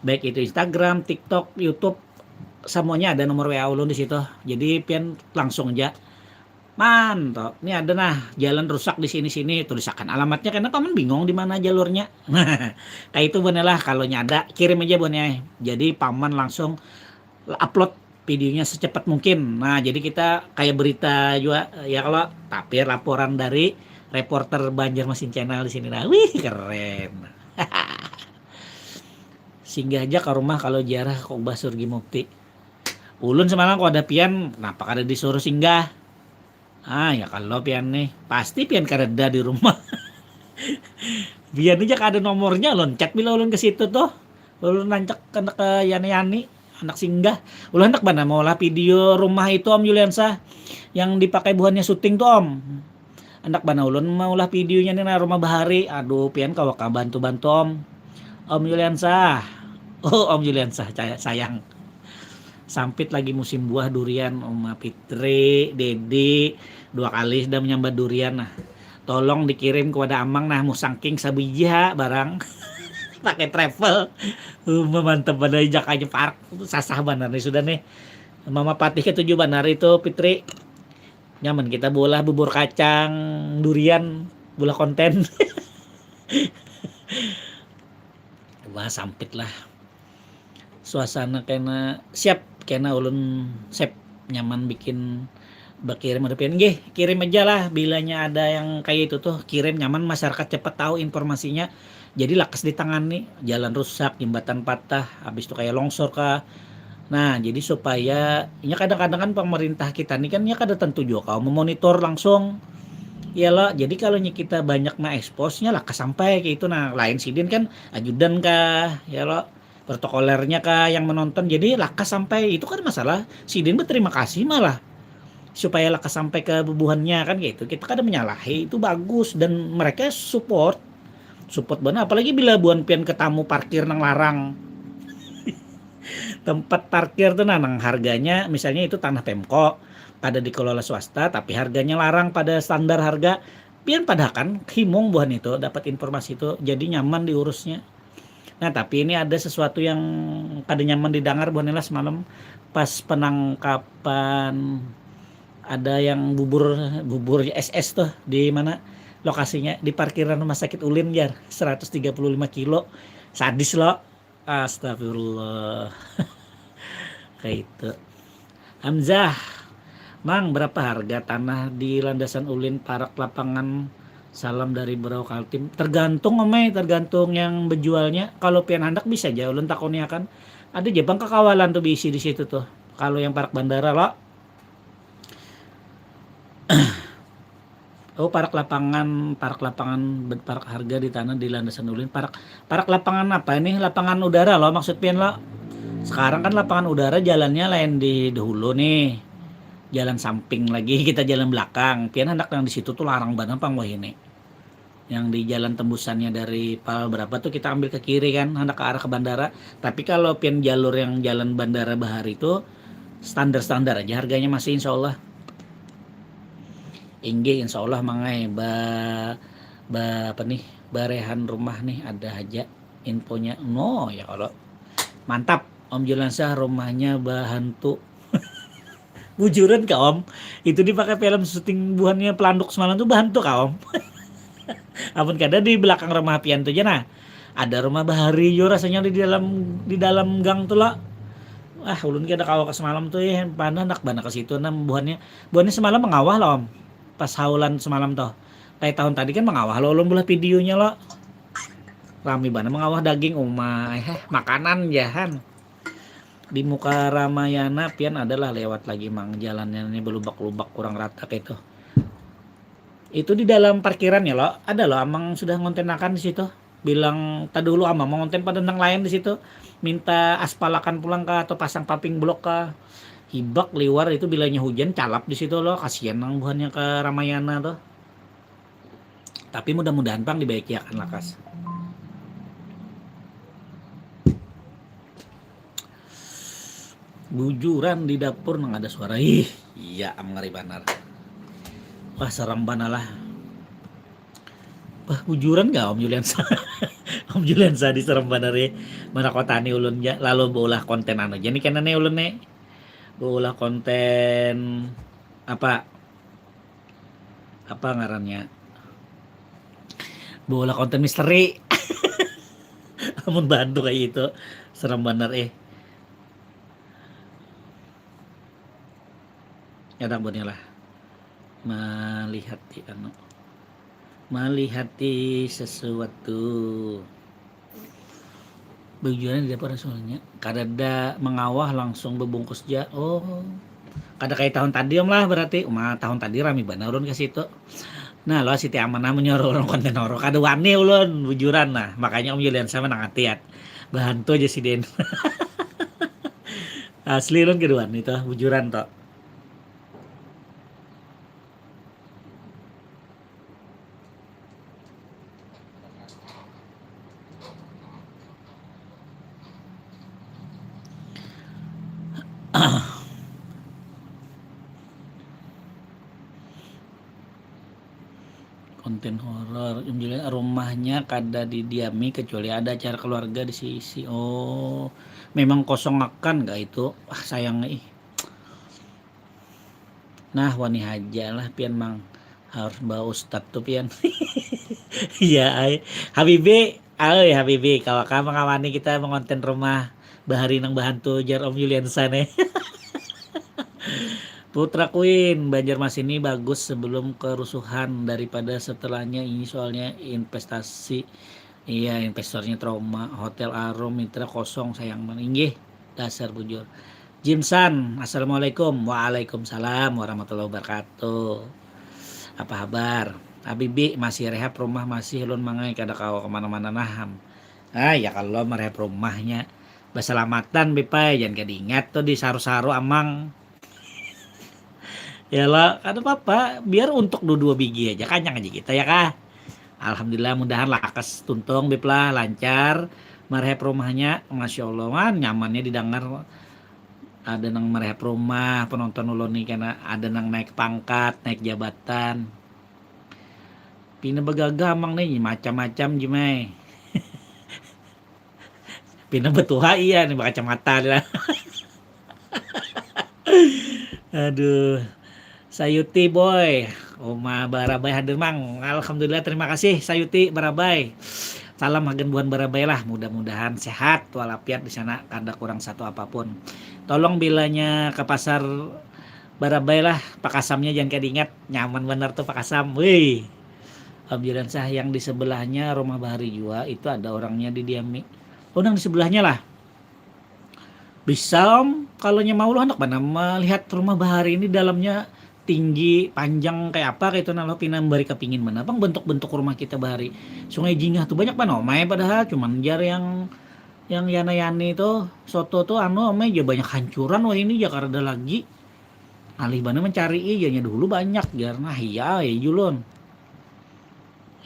Baik itu Instagram, TikTok, YouTube, semuanya ada nomor W A ulun di situ. Jadi pian langsung aja, "Man, toh, ini ada nah jalan rusak di sini-sini," tulisakan alamatnya karena paman bingung di mana jalurnya. Nah, kayak itu buhannya lah, kalau nyada kirim aja buhannya. Jadi paman langsung upload videonya secepat mungkin. Nah, jadi kita kayak berita juga ya kalau, tapi laporan dari reporter Banjarmasin Channel di sini. Nah, wih, keren. Singgah aja ke rumah kalau ziarah ke Kubah Surgi Mukti. Ulun semalam kok ada pian, kenapa kada disuruh singgah? Ah, ya kalau pian nih, pasti pian kareda di rumah. Pian aja kada nomornya, ulun chat bila ulun ke situ tuh. Ulun nancak kena ke yani-yani, anak singgah. Ulun hendak bana maulah video rumah itu, Om Yuliansa, yang dipakai buhannya syuting tuh, Om. Hendak bana ulun maulah videonya nih, nah, rumah bahari. Aduh, pian kawa ka bantu-bantu, Om. Om Yuliansa. Oh, Om Yuliansa, caya-, sayang. Sampit lagi musim buah durian, Uma Fitri, Dedi, dua kali sudah menyambat durian, nah. Tolong dikirim kepada Amang, nah, musangking sabiji ha, barang. Pakai travel. Uma mantap pada jakanya park. Sasah banar nih sudah nih. Mama Patih ketujuh banar itu, Fitri. Nyaman kita bolah bubur kacang, durian, bolah konten. Wah, sampit lah. Suasana kena siap, kena ulun sep, nyaman bikin bakirim ada pian. Nggih, kirim aja lah bilanya ada yang kayak itu tuh, kirim, nyaman masyarakat cepat tahu informasinya. Jadi lakas ditangani, jalan rusak, jembatan patah, habis itu kayak longsor kah. Nah, jadi supaya, nya kadang-kadang kan pemerintah kita nih kan nya kada tentu juga kawa memonitor langsung. Ya lo, jadi kalau nya kita banyak mengekspos, nya lakas sampai kayak itu. Nah, lain sidin kan ajudan kah, ya lo, protokolernya kah yang menonton, jadi lakas sampai, itu kan masalah sidin berterima kasih malah supaya lakas sampai ke bubuhannya kan kayak itu. Kita kada menyalahi, itu bagus dan mereka support, support benar, apalagi bila buhan pian ketamu parkir nang larang. Tempat parkir tuh, nah, nang harganya misalnya itu tanah Pemko, kada dikelola swasta, tapi harganya larang pada standar harga, pian padahakan himung buhan itu, dapat informasi itu, jadi nyaman diurusnya. Nah, tapi ini ada sesuatu yang kada nyaman didengar buhan lah semalam pas penangkapan, ada yang bubur, bubur S S tuh di mana lokasinya, di parkiran rumah sakit Ulin, jar, seratus tiga puluh lima kilo. Sadis lo. Astagfirullah. Kayak itu. Hamzah, Mang, berapa harga tanah di landasan ulin parak lapangan? Salam dari Berau Kaltim. Tergantung, Om ai, tergantung yang bejualnya. Kalau pian handak bisa aja ulun takuni akan. Ada aja bang kakawalan tuh bisi di situ tuh. Kalau yang parak bandara lo. Oh, parak lapangan, parak lapangan, parak harga di tanah di landasan ulin, parak, parak lapangan apa ini? Lapangan udara lo maksud pian lo? Sekarang kan lapangan udara jalannya lain di dahulu nih. Jalan samping lagi, kita jalan belakang. Pian handak yang di situ tuh larang banget pang wah ini. Yang di jalan tembusannya dari pal berapa tuh kita ambil ke kiri kan, handak ke arah ke bandara. Tapi kalau pian jalur yang jalan bandara bahari itu standar-standar aja harganya masih, insya Allah. Inggih, insya Allah, Mang ai, ba, ba, apa nih, barehan rumah nih ada aja infonya. No, ya kalau mantap, Om Julansa rumahnya bahantu. Bujuran kah, Om? Itu dipakai film syuting buhannya Pelanduk semalam tuh bahantu kah, Om? Amun kada di belakang rumah pian tuh aja nah. Ada rumah bahari jo rasanya di dalam, di dalam gang tuh lah. Ah, ulun kada kawa ke semalam tuh ya, mana nak bana ke situ nah buhannya. Buhannya semalam mengawah lah, Om. Pas haulan semalam tuh. Kayak tahun tadi kan mengawah lo, ulun belah videonya lo. Rami bana mengawah daging umai, heh, makanan jahan. Di muka Ramayana pian adalah lewat lagi, Mang, jalannya ini belubak-lubak kurang rata kayak itu. Itu di dalam parkiran ya lo, ada lo Amang sudah ngontenakan di situ. Bilang tadi dulu Amang mau ngonten pada nang lain di situ. Minta aspalakan pulang kah atau pasang paving block kah. Hibak liwar itu bilanya hujan calap di situ lo, kasihan nang buhannya ke Ramayana tuh. Tapi mudah-mudahan pang dibaikiakan lakas. Bujuran di dapur nang ada suara. Ih, iya, am, ngeri banar. Wah, serem banar lah. Wah, bujuran gak Om Juliansa? Om Juliansa di serem banar ya. Mana kota nih ulun ya, lalu beulah konten anu. Jadi kena nih ulun nih. Beulah konten apa? Apa ngarannya? Beulah konten misteri. Amun bantu kayak gitu. Serem banar eh. Kadang buatnya lah. Melihat di anu. Melihat di sesuatu. Bujuran di dapur soalnya. Kadada mengawah langsung bebungkus ja. Oh. Kada kayak tahun tadi om lah berarti. Uma tahun tadi rame banar ulun ke situ. Nah, lo Siti Amanah menyuruh orang konten horor. Kada wani ulun bujuran nah. Makanya Om Julian sama nang hati-hati. Bahantu aja si Den. Asli ulun kada wani tuh, bujuran tuh. Konten horor, rumahnya kada didiami kecuali ada acara keluarga di sisi. Oh, memang kosong akan gak itu? Ah, sayang ih. Nah, wani haja lah pian mang harus bawa ustad tuh pian. Iya ai. Habibi, ai Habibi, kalau kamu ngawani kita mengonten rumah bahari nang bahantu jar Om Yuliansa nih. Putra Queen, Banjarmasin ini bagus sebelum kerusuhan daripada setelahnya ini soalnya investasi. Iya, investornya trauma. Hotel Arum Mitra kosong sayang banget. Inggih, dasar bujur. Jinsan, assalamualaikum. Waalaikumsalam warahmatullahi wabarakatuh. Apa habar? Habibi masih rehab rumah masih lun mangai kada kawa kemana-mana naham. Ah ya kalau merehab rumahnya basalamatan bepai jangan kada ingat tuh di saru-saru amang. Ya lah, kada apa-apa. Biar untuk dua-dua bigi aja, kanyang aja kita ya kah. Alhamdulillah, mudahan lakas tuntung bib lah, lancar. Marhep rumahnya, masya Allah, wan, nyamannya didangar. Ada nang marhep rumah, penonton ulun nih kena ada nang naik pangkat, naik jabatan. Pina begagah amang nih, macam-macam jimai. Pina betuha iya nih berkacamata lah. Aduh. Sayuti boy, uma barabai hadir mang. Alhamdulillah terima kasih Sayuti barabai. Salam hagan buhan barabai lah, mudah-mudahan sehat walafiat di sana kada kurang satu apapun. Tolong bilanya ke pasar barabai lah, pakasamnya jangan kada ingat, nyaman benar tuh pakasam. Wih. Ambulansa yang di sebelahnya rumah Bahari jua itu ada orangnya di diami. Oh, nang di sebelahnya lah. Bisa om, kalau nya mau lo hendak mana melihat rumah Bahari ini dalamnya tinggi, panjang kayak apa kayak itu nah lo pina memberi kepingin mana bang bentuk-bentuk rumah kita Bahari. Sungai Jingah tuh banyak mana omai padahal cuman jar yang yang yana yani tuh soto tuh anu omai aja banyak hancuran wah ini Jakarta lagi. Alih bana mencari ijanya dulu banyak jar nah iya ya julun.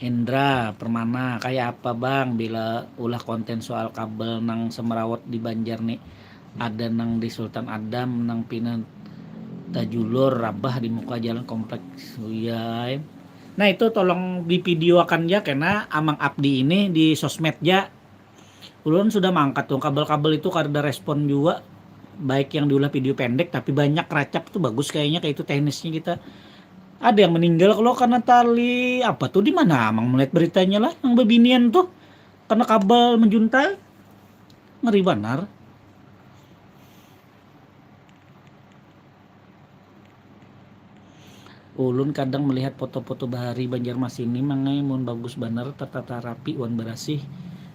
Hendra Permana, kayak apa bang bila ulah konten soal kabel nang semerawut di Banjar nih ada nang di Sultan Adam nang pina tajulur rabah di muka jalan kompleks Uyai. Nah itu tolong divideoakan ya karena amang abdi ini di sosmed ya. Ulun sudah mangkat tuh kabel-kabel itu kada respon juga baik yang diulah video pendek tapi banyak racap tuh bagus kayaknya kayak itu teknisnya kita ada yang meninggal kalau karena tali apa tuh di mana amang melihat beritanya lah yang bebinian tuh karena kabel menjuntai ngeri banar. Ulun kadang melihat foto-foto bahari Banjarmasin ni mangai mun bagus banar tertata rapi wan berasih.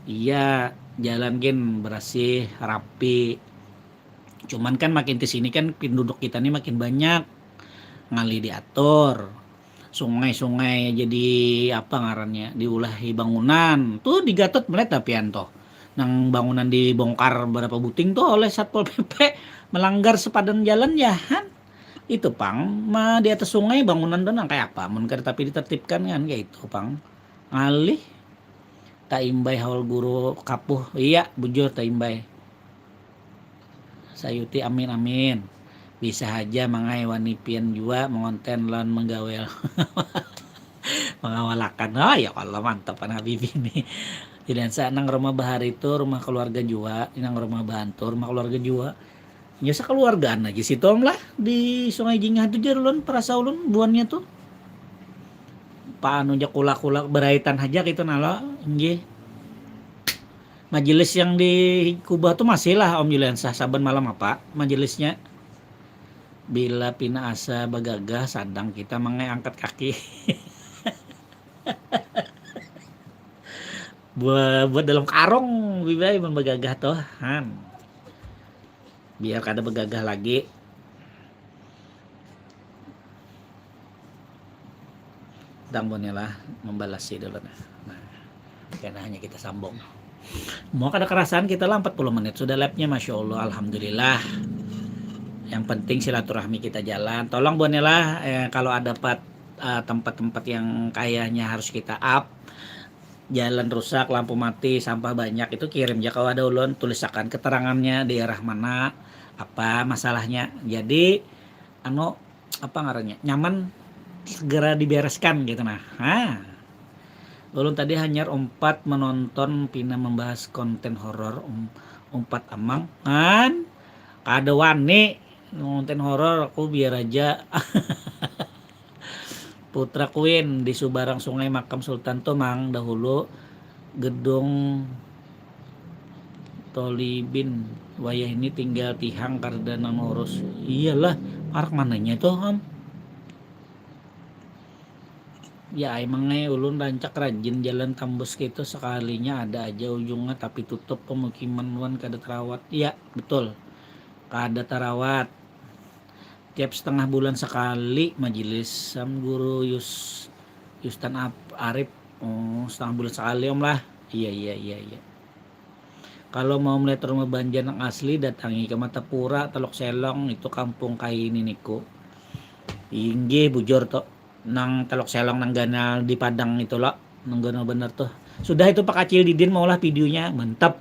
Iya, jalan gin berasih, rapi. Cuman kan makin ke sini kan penduduk kita ni makin banyak. Ngalih diatur. Sungai-sungai jadi apa ngarannya diulahi bangunan. Tuh di Gatot melihat tapian tuh. Nang bangunan dibongkar berapa buting tuh oleh Satpol P P melanggar sepadan jalan ya han. Itu pang ma di atas sungai bangunan tu nang kaya apa mun kada tapi ditertibkan kan kaya itu pang ngalih taimbai haul guru kapuh iya bujur taimbai. Sayuti, amin, amin. Bisa haja mangai wani pian jua mengonten lawan menggawel. Mengawalakan. Oh ya Allah, mantap anak bibi ni. Jadi sa nang rumah bahari tu rumah keluarga jua, nang rumah bahantu rumah keluarga jua. Ya sekeluargaan aja situ om lah di Sungai Jingah tu jar ulun, perasa ulun buannya tu. Paanu ja kula-kula beraitan haja gitu nalo. Nggih. Majelis yang di Kubah tu masih lah Om Juliansah, saban malam apa majelisnya. Bila pina asa bagagah sadang kita mangai angkat kaki. Buat, buat dalam karung bibai mun bagagah tuh han. Biar kada bagagah lagi. Dang Bonela membalasi dulu nah. Nah, karena hanya kita sambung. Mau kada kerasaan kita lah empat puluh menit sudah live-nya, Masya Allah, Alhamdulillah. Yang penting silaturahmi kita jalan. Tolong Bonela, eh, kalau ada pat, eh, tempat-tempat yang kayaknya harus kita up, jalan rusak, lampu mati, sampah banyak, itu kirim ja kawa ada ulun, tulisakan keterangannya, daerah mana, apa masalahnya. Jadi anu, apa ngarannya, nyaman, segera dibereskan gitu nah. Ha. Ulun tadi hanyar umpat menonton pina membahas konten horor um, umpat amang. Han, kada wani nonton horor, aku biar aja. Putra Queen di subarang sungai makam Sultan tu mang dahulu gedung Tolibin, wayah ini tinggal tihang kareda nang urus. Iyalah, parak mananya tuh om? Ya ai mangai ulun rancak rajin jalan tambus gitu, sekalinya ada aja ujungnya tapi tutup pemukiman wan kada terawat. Ya betul, kada terawat. Tiap setengah bulan sekali majelis sam guru Yus Yustan Ap- Arif. Oh, setengah bulan sekali om lah. Iya iya iya iya. Kalau mau melihat rumah banjar yang asli datangi ke Matapura, Teluk Selong, itu kampung kai niniku. Inggih bujur to. Nang Teluk Selong nang ganal di Padang itu lo, nang ganal bener tuh. Sudah itu Pak Acil Didin maulah videonya, mantap.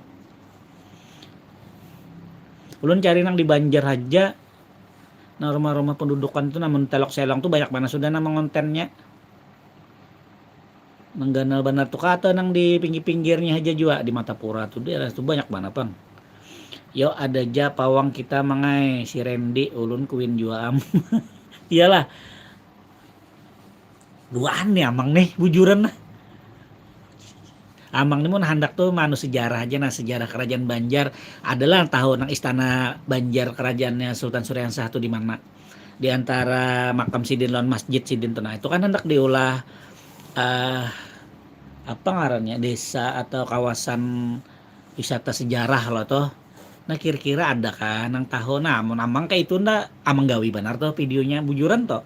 Ulun cari nang di Banjar aja. Nah, rumah-rumah pendudukan tu namun Telok Selong tu banyak banar sudah nang mengontennya. Nang ganal banar tu kata nang di pinggir-pinggirnya aja jua di Matapura tu daerah tu banyak banar pang. Yo ada ja pawang kita mangai si Randy ulun kuin jua am. Iyalah. Duaan nih amang nih bujuran lah. Amang ni mun handak tu manu sejarah aja nah, sejarah kerajaan Banjar adalah tahu nang istana Banjar kerajaannya Sultan Suriansah tu di mana, di antara makam sidin lawan masjid sidin tu nah, itu kan handak diulah uh, apa ngarannya desa atau kawasan wisata sejarah lo tuh. Nah kira-kira ada kah nang tahu nah mun amang kayak itu ndak amang gawi banar tuh videonya bujuran tuh.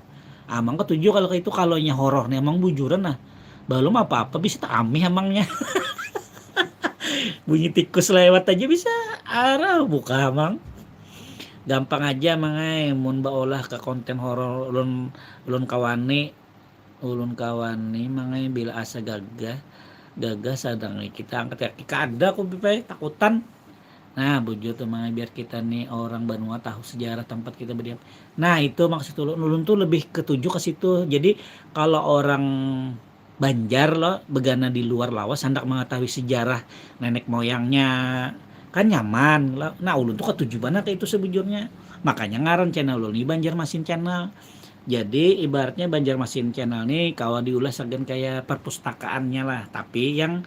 Amang ketuju kalau itu kalonya horor nih amang bujuran nah. Belum apa-apa bisa tak amih amangnya. Bunyi tikus lewat aja bisa arah buka amang. Gampang aja mangai mun baolah ke konten horor ulun ulun kawani ulun kawani mangai bila asa gagah gagah sadang kita angkat kaki kada aku bipai takutan. Nah bujur tuh mangai biar kita nih orang banua tahu sejarah tempat kita berdiam. Nah itu maksud ulun ulun tuh lebih ketuju ke situ jadi kalau orang Banjar lo begana di luar lawas hendak mengetahui sejarah nenek moyangnya kan nyaman lo. Nah ulun tuh ketuju banget itu sebujurnya makanya ngaran channel ulun ini Banjarmasin Channel. Jadi ibaratnya Banjarmasin Channel nih kawa diulah sagan kayak perpustakaannya lah tapi yang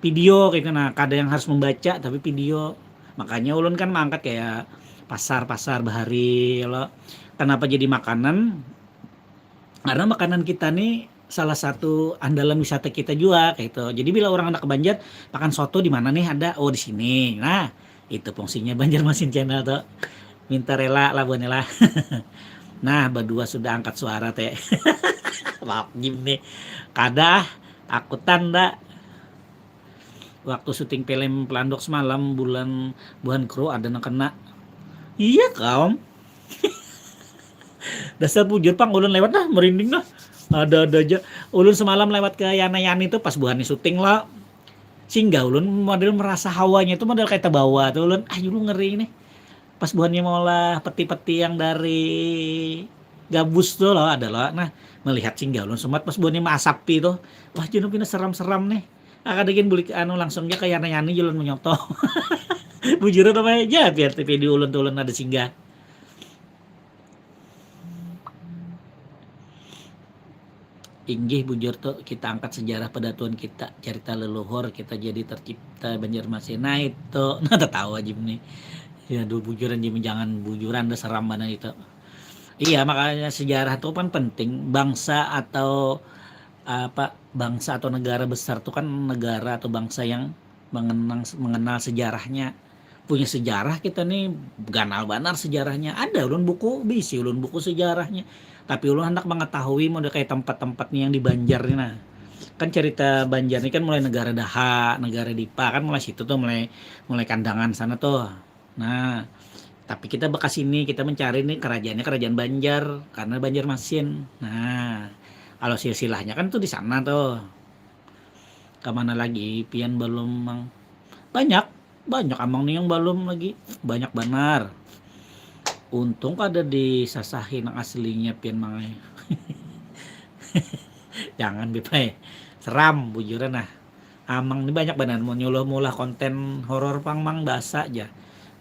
video kayak nah kada yang harus membaca tapi video. Makanya ulun kan mengangkat kayak pasar-pasar bahari lo. Kenapa jadi makanan? Karena makanan kita nih salah satu andalan wisata kita juga kayak itu. Jadi bila orang anak ke Banjar makan soto di mana nih ada oh di sini. Nah itu fungsinya Banjarmasin Channel tuh. Minta rela lah buahnya lah. Nah berdua sudah angkat suara teh. Maaf gim nih. Kada ah, takutan dah. Waktu syuting film Pelanduk semalam bulan buhan kru ada nang kena. Iya kaum. Dasar bujur pang ulun lewat dah merinding dah. Ada-ada aja. Ulun semalam lewat ke Yana Yani tuh pas buhannya syuting lah. Singgah ulun model merasa hawanya itu model kayak terbawa tuh ulun. Ah lu ngeri nih. Pas buhannya maulah peti-peti yang dari gabus tu lo, ada lo. Nah, melihat singgah ulun sumat pas buhannya maasapi tu. Wah, jenu pina seram-seram nih. Kada gin bulik anu, langsung ja ka yana-yani ja ulun menyoto. Bujuran apa ja, biar T V di ulun tu ulun ada singgah. Inggih bujur tu, kita angkat sejarah pedatuan kita, cerita leluhur kita jadi tercipta Banjarmasin. Nah itu, nah tatawa Jim nih. Ya aduh bujuran Jim, jangan bujuran, dah seram banar itu. Iya, makanya sejarah tu kan penting. Bangsa atau apa, bangsa atau negara besar tu kan negara atau bangsa yang mengenang mengenal sejarahnya. Punya sejarah kita nih, ganal banar sejarahnya. Ada ulun buku, bisi ulun buku sejarahnya. Tapi ulun hendak mengetahui model kayak tempat-tempat nih yang di Banjar nih nah. Kan cerita Banjar nih kan mulai negara Daha, negara Dipa, kan mulai situ tuh, mulai mulai Kandangan sana tuh. Nah, tapi kita bekas ini, kita mencari nih kerajaannya kerajaan Banjar karena Banjarmasin. Nah, kalau silsilahnya kan tuh di sana tuh. Kemana lagi pian belum mang? Banyak, banyak amang nih yang belum lagi. Banyak banar. Untung kada disasahi nang aslinya pian mang ai. Jangan Bib ai. Seram bujuran nah. Amang ni banyak banar mun nyuluh maulah konten horor pang mang, basa ja.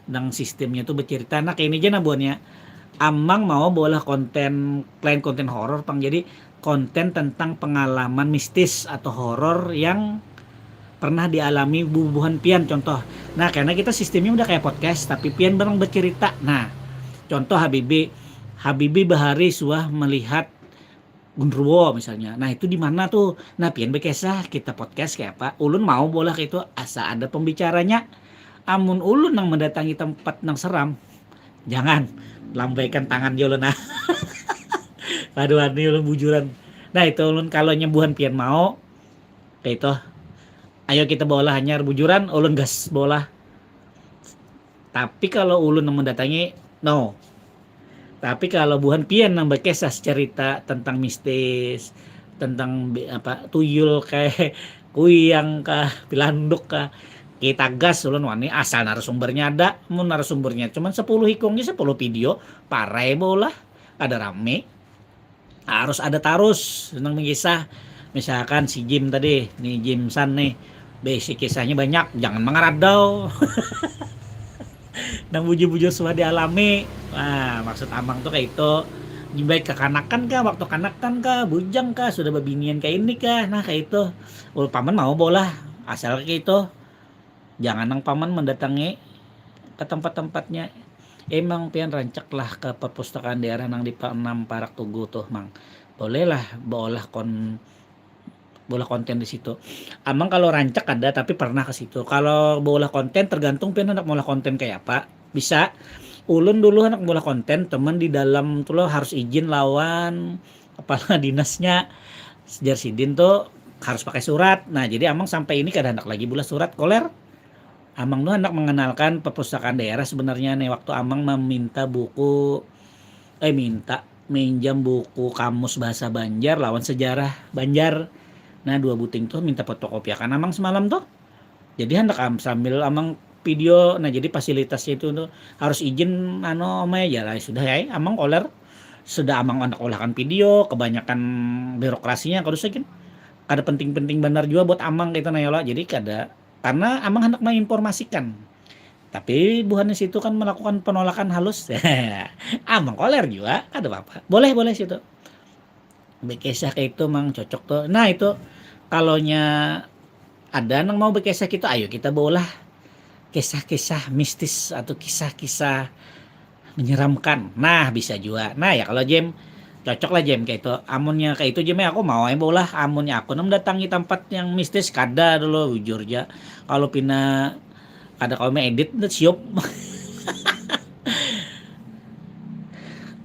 Nang sistemnya tu becerita. Nah, kaini ja nah buhannya. Amang mau baulah konten, lain konten horor pang. Jadi konten tentang pengalaman mistis atau horor yang pernah dialami bubuhan pian, contoh. Nah, karena kita sistemnya udah kayak podcast, tapi pian barang bercerita. Nah, contoh Habibi, Habibi bahari suah melihat genderuwo misalnya. Nah, itu di mana tuh? Nah, pian bekesah kita podcast kayak apa? Ulun mau bolah kayak itu asa ada pembicaranya. Amun ulun nang mendatangi tempat nang seram, jangan lambaikan tangan jo ulun nah. Aduh, ani ulun bujuran. Nah, itu ulun kalau nyembuhan pian mau kayak itu. Ayo kita bolah hanyar bujuran, ulun gas bolah. Tapi kalau ulun nang mendatangi, no. Tapi kalau buhan pian nang berkisah cerita tentang mistis, tentang apa tuyul kayak kuyang kah, pilanduk kah, kita gas ulun wani asal narasumbernya ada. Mun narasumbernya cuma sepuluh ikung, ya sepuluh video, parai bolah, ada rame. Harus ada tarus nang mengisah. Misalkan si Jim tadi, nih Jimsan nih, basic kisahnya banyak, jangan mengeradau. Nang bujur-bujur sudah dialami. Nah, maksud amang tuh kayak itu. Baik kekanakan kah, waktu kanakan kah, bujang kah, sudah babinian kayak ini kah, nah kayak itu. Ul paman mau bolah, asal kayak itu. Jangan nang paman mendatangi ke tempat-tempatnya. Emang pian rancak lah ke perpustakaan daerah nang di Enam Parak Tugu tuh, Mang. Bolehlah beolah kon bola konten di situ. Amang kalau rancak ada, tapi pernah ke situ. Kalau bola konten tergantung pian hendak molah konten kayak apa. Bisa. Ulun dulu hendak molah konten, teman di dalam tuh lo harus izin lawan kepala dinasnya. Sejar sidin tuh harus pakai surat. Nah, jadi amang sampai ini kada hendak lagi bola surat koler. Amang tuh hendak mengenalkan perpustakaan daerah sebenarnya nih, waktu amang meminta buku, eh minta, minjam buku kamus bahasa Banjar lawan sejarah Banjar. Nah, dua buting tuh minta fotokopiakan amang semalam tuh. Jadi hendak am, sambil amang video, nah jadi fasilitasnya itu tuh harus izin anu omai aja lah sudah ya, amang koler sudah amang hendak olahkan video, kebanyakan birokrasinya kalau segini kada penting-penting benar juga buat amang gitu nah ya lah. Jadi kada karena amang hendak menginformasikan. Tapi buhannya situ kan melakukan penolakan halus. Amang koler juga, kada apa-apa. Boleh, boleh situ. Bekisah kayak itu mang cocok tuh. Nah, itu kalau nya ada nang mau bekisah gitu, ayo kita bawalah kisah-kisah mistis atau kisah-kisah menyeramkan. Nah, bisa juga. Nah, ya kalau Jem cocok lah Jem kayak itu. Amunnya kayak itu Jem, aku mau aja lah. Amunnya aku nang datangi tempat yang mistis kada dulu, jujur aja. Kalau pina kada kau edit ndak siap.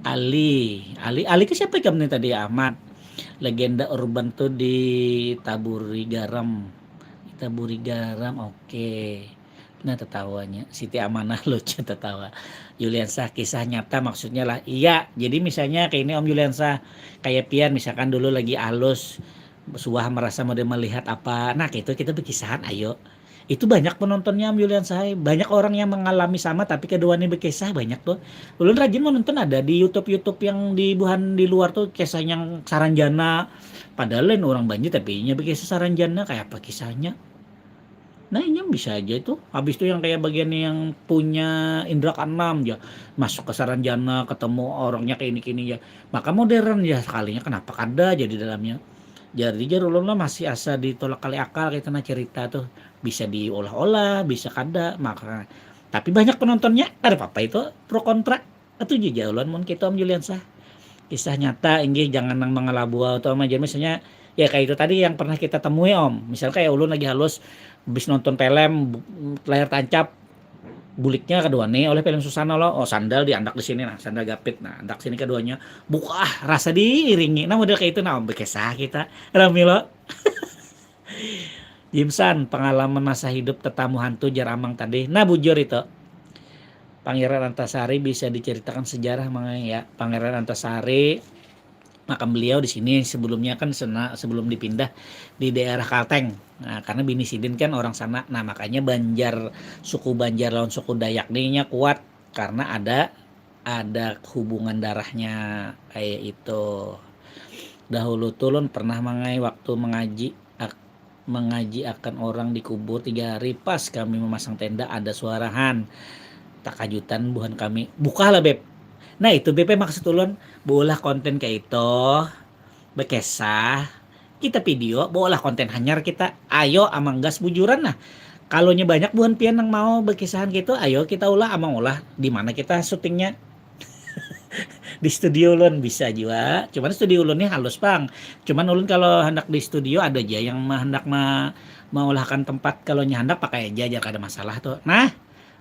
Ali, Ali, Ali ke siapa ikam nih tadi Ahmad? Legenda urban tuh di Taburi Garam. Taburi Garam, oke. Nah, tertawanya Siti Amanah lucu tertawa. Juliansa kisah nyata maksudnya lah. Iya, jadi misalnya kayak ini Om Juliansa, kayak pian misalkan dulu lagi alus, suah merasa mau melihat apa. Nah, kayak itu kita berkisahan, ayo. Itu banyak penontonnya, Am Julian Sahai. Banyak orang yang mengalami sama, tapi kedua ini berkisah, banyak tuh. Ulun rajin menonton, ada di YouTube-YouTube yang di buhan di luar tuh, kisah yang saranjana. Padahal lain orang Banjar, tapi inya berkisah saranjana, kayak apa kisahnya? Nah, ini bisa aja itu. Habis itu yang kayak bagian yang punya indra keenam, ya, masuk ke saranjana, ketemu orangnya kayak ini-kini, ya. Maka modern, ya, sekalinya kenapa kada jadi dalamnya. Jadi jar ulun lah masih asa ditolak kali akal gitu, nah, cerita tuh bisa diolah-olah, bisa kada, maka tapi banyak penontonnya, ada apa-apa itu, pro kontra. Itu juga ulun mun kita, Om Julian, sah. Kisah nyata, inggih, jangan nang mengalabua atau majar. Misalnya, ya kayak itu tadi yang pernah kita temui, Om. Misal kayak ulun lagi halus, habis nonton film, bu-, layar tancap, buliknya kedua nih oleh film Susana lo, oh, sandal diandak di sini, nah, sandal gapit, nah, andak sini keduanya, buka, ah, rasa diiringi, nah, model kayak itu, nah, Om, berkisah kita, rame lo. Jimsan, pengalaman masa hidup tetamu hantu, jar Amang tadi. Nah, bujur itu. Pangeran Antasari bisa diceritakan sejarah mengenai, ya, Pangeran Antasari, makam beliau di sini sebelumnya kan sena-, sebelum dipindah di daerah Kalteng. Nah, karena bini sidin kan orang sana. Nah, makanya Banjar, suku Banjar lawan suku Dayak ni nya kuat karena ada, ada hubungan darahnya kayak itu. Dahulu tuh ulun pernah mangai waktu mengaji, ak-, mengaji akan orang dikubur tiga hari, pas kami memasang tenda ada suara han. Takajutan buhan kami. Bukalah, Beb. Nah, itu, Beb, maksud ulun. Beulah konten kayak itu. Bekisah. Kita video, beulah konten hanyar kita. Ayo, Amang gas bujuran, nah. Kalau nya banyak buhan pian yang mau bekisahan gitu, ayo kita ulah, Amang ulah. Di mana kita syutingnya? Di studio ulun bisa juga. Cuman studio ulun ni halus, Bang. Cuman ulun kalau hendak di studio ada aja yang ma-, hendak ma-, mengulahkan tempat. Kalau nya hendak pakai aja, aja kada masalah tuh. Nah,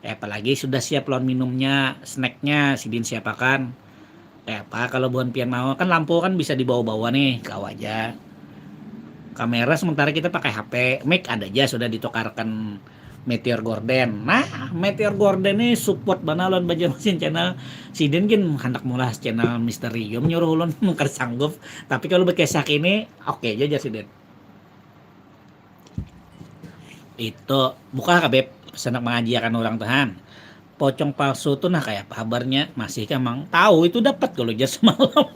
eh, apalagi sudah siap lawan minumnya, snacknya, sidin siapakan. Kayak apa kalau buhan pian mau? Kan lampu kan bisa dibawa-bawa nih, kau aja. Kamera sementara kita pakai H P, mic ada aja sudah ditukarkan Meteor Garden. Nah, Meteor Garden nih support banar lawan Banjarmasin Channel. Sidin gin handak mulah channel misterium nyuruh ulun kada sanggup. Tapi kalau bekisah kini, oke aja, jar sidin. Itu, buka ka, Beb, sanak mangaji akan urang tuh, han. Pocong palsu tuh, nah, kayak apa habarnya? Masih kah, Mang? Tahu itu dapat kalau jar semalam.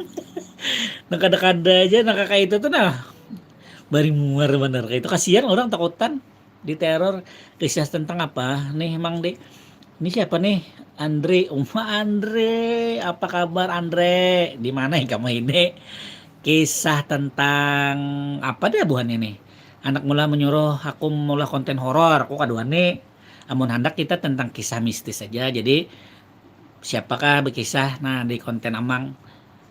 Nah, kada-kada aja, nah, kayak itu tuh, nah. Bari muar banar kayak itu. Kasihan orang takutan, diteror. Kisah tentang apa nih, Mang, di? Ini siapa nih? Andre, Uma Andre, apa kabar, Andre? Di mana kamu ini? Kisah tentang apa deh buhan ini? Anak mula menyuruh aku mula konten horor, aku kaduan nih. Amun handak kita tentang kisah mistis aja. Jadi siapakah berkisah, nah, di konten Amang?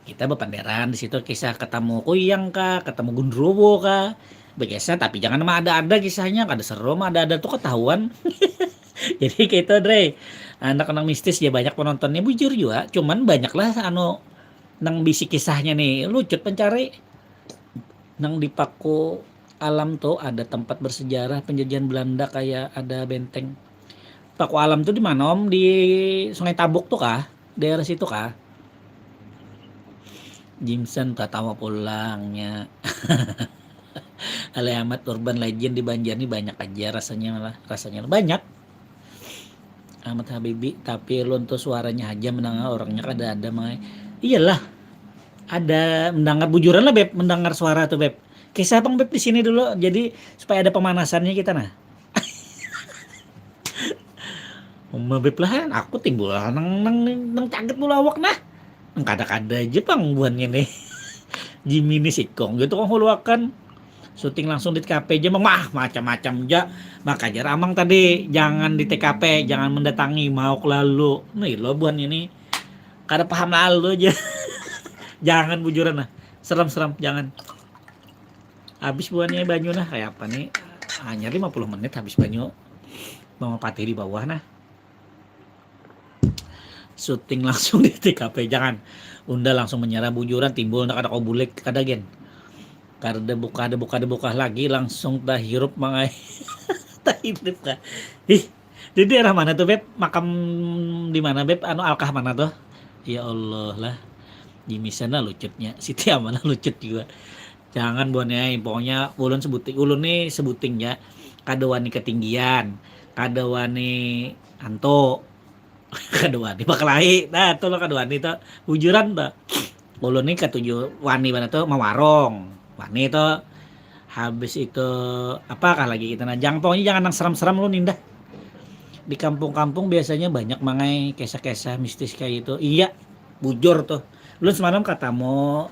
Kita bepanderan di situ, kisah ketemu kuyang kah, ketemu gundrowo kah, berkisah, tapi jangan mah ada-ada kisahnya, kada seru mah ada-ada tuh ketahuan. Jadi kayak itu, Dre. Anak-anak mistis ya banyak penontonnya, bujur juga. Cuman banyaklah anu nang bisi kisahnya nih, lucut pencari. Nang di Paku Alam tuh ada tempat bersejarah penjajahan Belanda, kayak ada benteng. Paku Alam tuh di mana, Om? Di Sungai Tabuk tuh kah? Daerah situ kah? Jimson katawa pulangnya. Ale amat, urban legend di Banjar nih banyak aja rasanya, malah rasanya banyak. Ahmad Habibi, tapi ulun tuh suaranya aja mendengar, orangnya kada ada, Mang. Iyalah. Ada mendengar, bujuran lah, Beb, mendengar suara tuh, Beb. Kisah, Bang, Beb, di sini dulu. Jadi supaya ada pemanasannya kita, nah. Uma, Beb, lah, aku timbul nang, nang, nang caget dulu awak, nah. Nang kada-kada aja, Bang, buhannya nih. Jimmy nih sikong gitu, kong huluakan. Syuting langsung di T K P aja, Mang. Mah, macam-macam aja. Maka jar Amang tadi, jangan di T K P, jangan mendatangi, mauk lalu. Nih lo buhan ini. Kada paham lalu aja. Jangan bujuran lah. Serem-serem, jangan. Habis buhannya banyu nah, kayak apa nih? Hanya lima puluh menit habis banyu. Mama Patih di bawah nah. Syuting langsung di T K P, jangan. Unda langsung menyerah bujuran, timbul ndak ada kau bulik, kada gen. Kada buka, ada buka, ada buka lagi, langsung tahirup mangai. Tahirup kah? Ih, di daerah mana tuh, Beb? Makam di mana, Beb? Anu, alkah mana tuh? Ya Allah lah. Di Misana lucutnya, Siti Amanah lucut juga. Jangan buhannya, pokoknya ulun sebuting, ulun nih sebuting ya. kada wani ketinggian, kada wani anto, kada wani bakelahi. Nah, tu lo kada wani tu. Bujuran tu. Ulun ni katuju wani banar tu mawarong. Wani tu. Habis itu apa kah lagi kita nah. Jang pokoknya jangan nang seram-seram lo nindah. Di kampung-kampung biasanya banyak mangai kisah-kisah mistis kayak gitu. Iya, bujur tuh. Ulun semalam katamu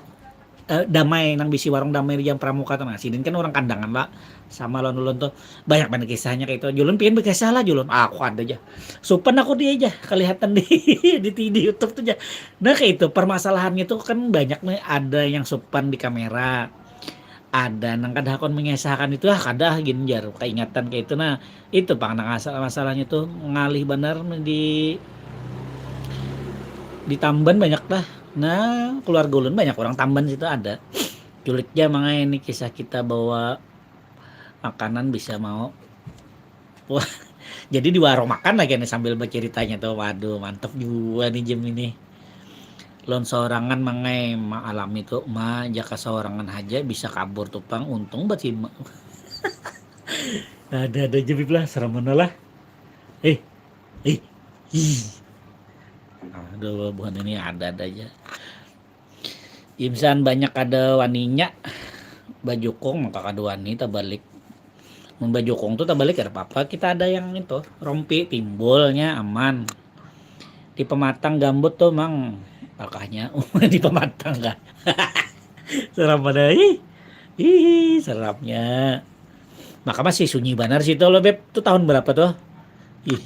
eh, damai nang bisi warung damai di Jam Pramuka tuh nah sidin kan orang kandangan lah sama lawan ulun tuh banyak banget kisahnya kayak itu julun pengen berkisah lah julun ah, aku ada aja supan aku dia aja kelihatan di di, di YouTube tuh aja nah kayak itu permasalahannya tuh kan banyak nih ada yang supan di kamera ada nang kada hakun mengisahkan itu ah kada gini jar keingatan kayak itu nah itu pang nang asal masalahnya tuh ngalih benar di di Tamban banyak lah nah keluarga ulun banyak orang Tamban situ ada Julid ja mangai ini kisah kita bawa makanan bisa mau. Wah, jadi di warung makan lagi nih sambil berceritanya tuh. Waduh, mantap juga nih jam ini. Lon sorangan mangai ma alami tuh ma jaka sorangan aja bisa kabur tuh pang untung batima. Ada ada aja bib lah serem mana lah. Eh, eh, ih. Aduh, bukan ini ada ada aja. Insan banyak kada waninya bajukung maka kada wani tabalik mun bajukung tu tabalik kada apa-apa kita ada yang itu rompi timbulnya aman di pematang gambut tu mang pakahnya di pematang kah seram pada ih ih seramnya maka masih sunyi banar situ lo beb tu tahun berapa tuh ih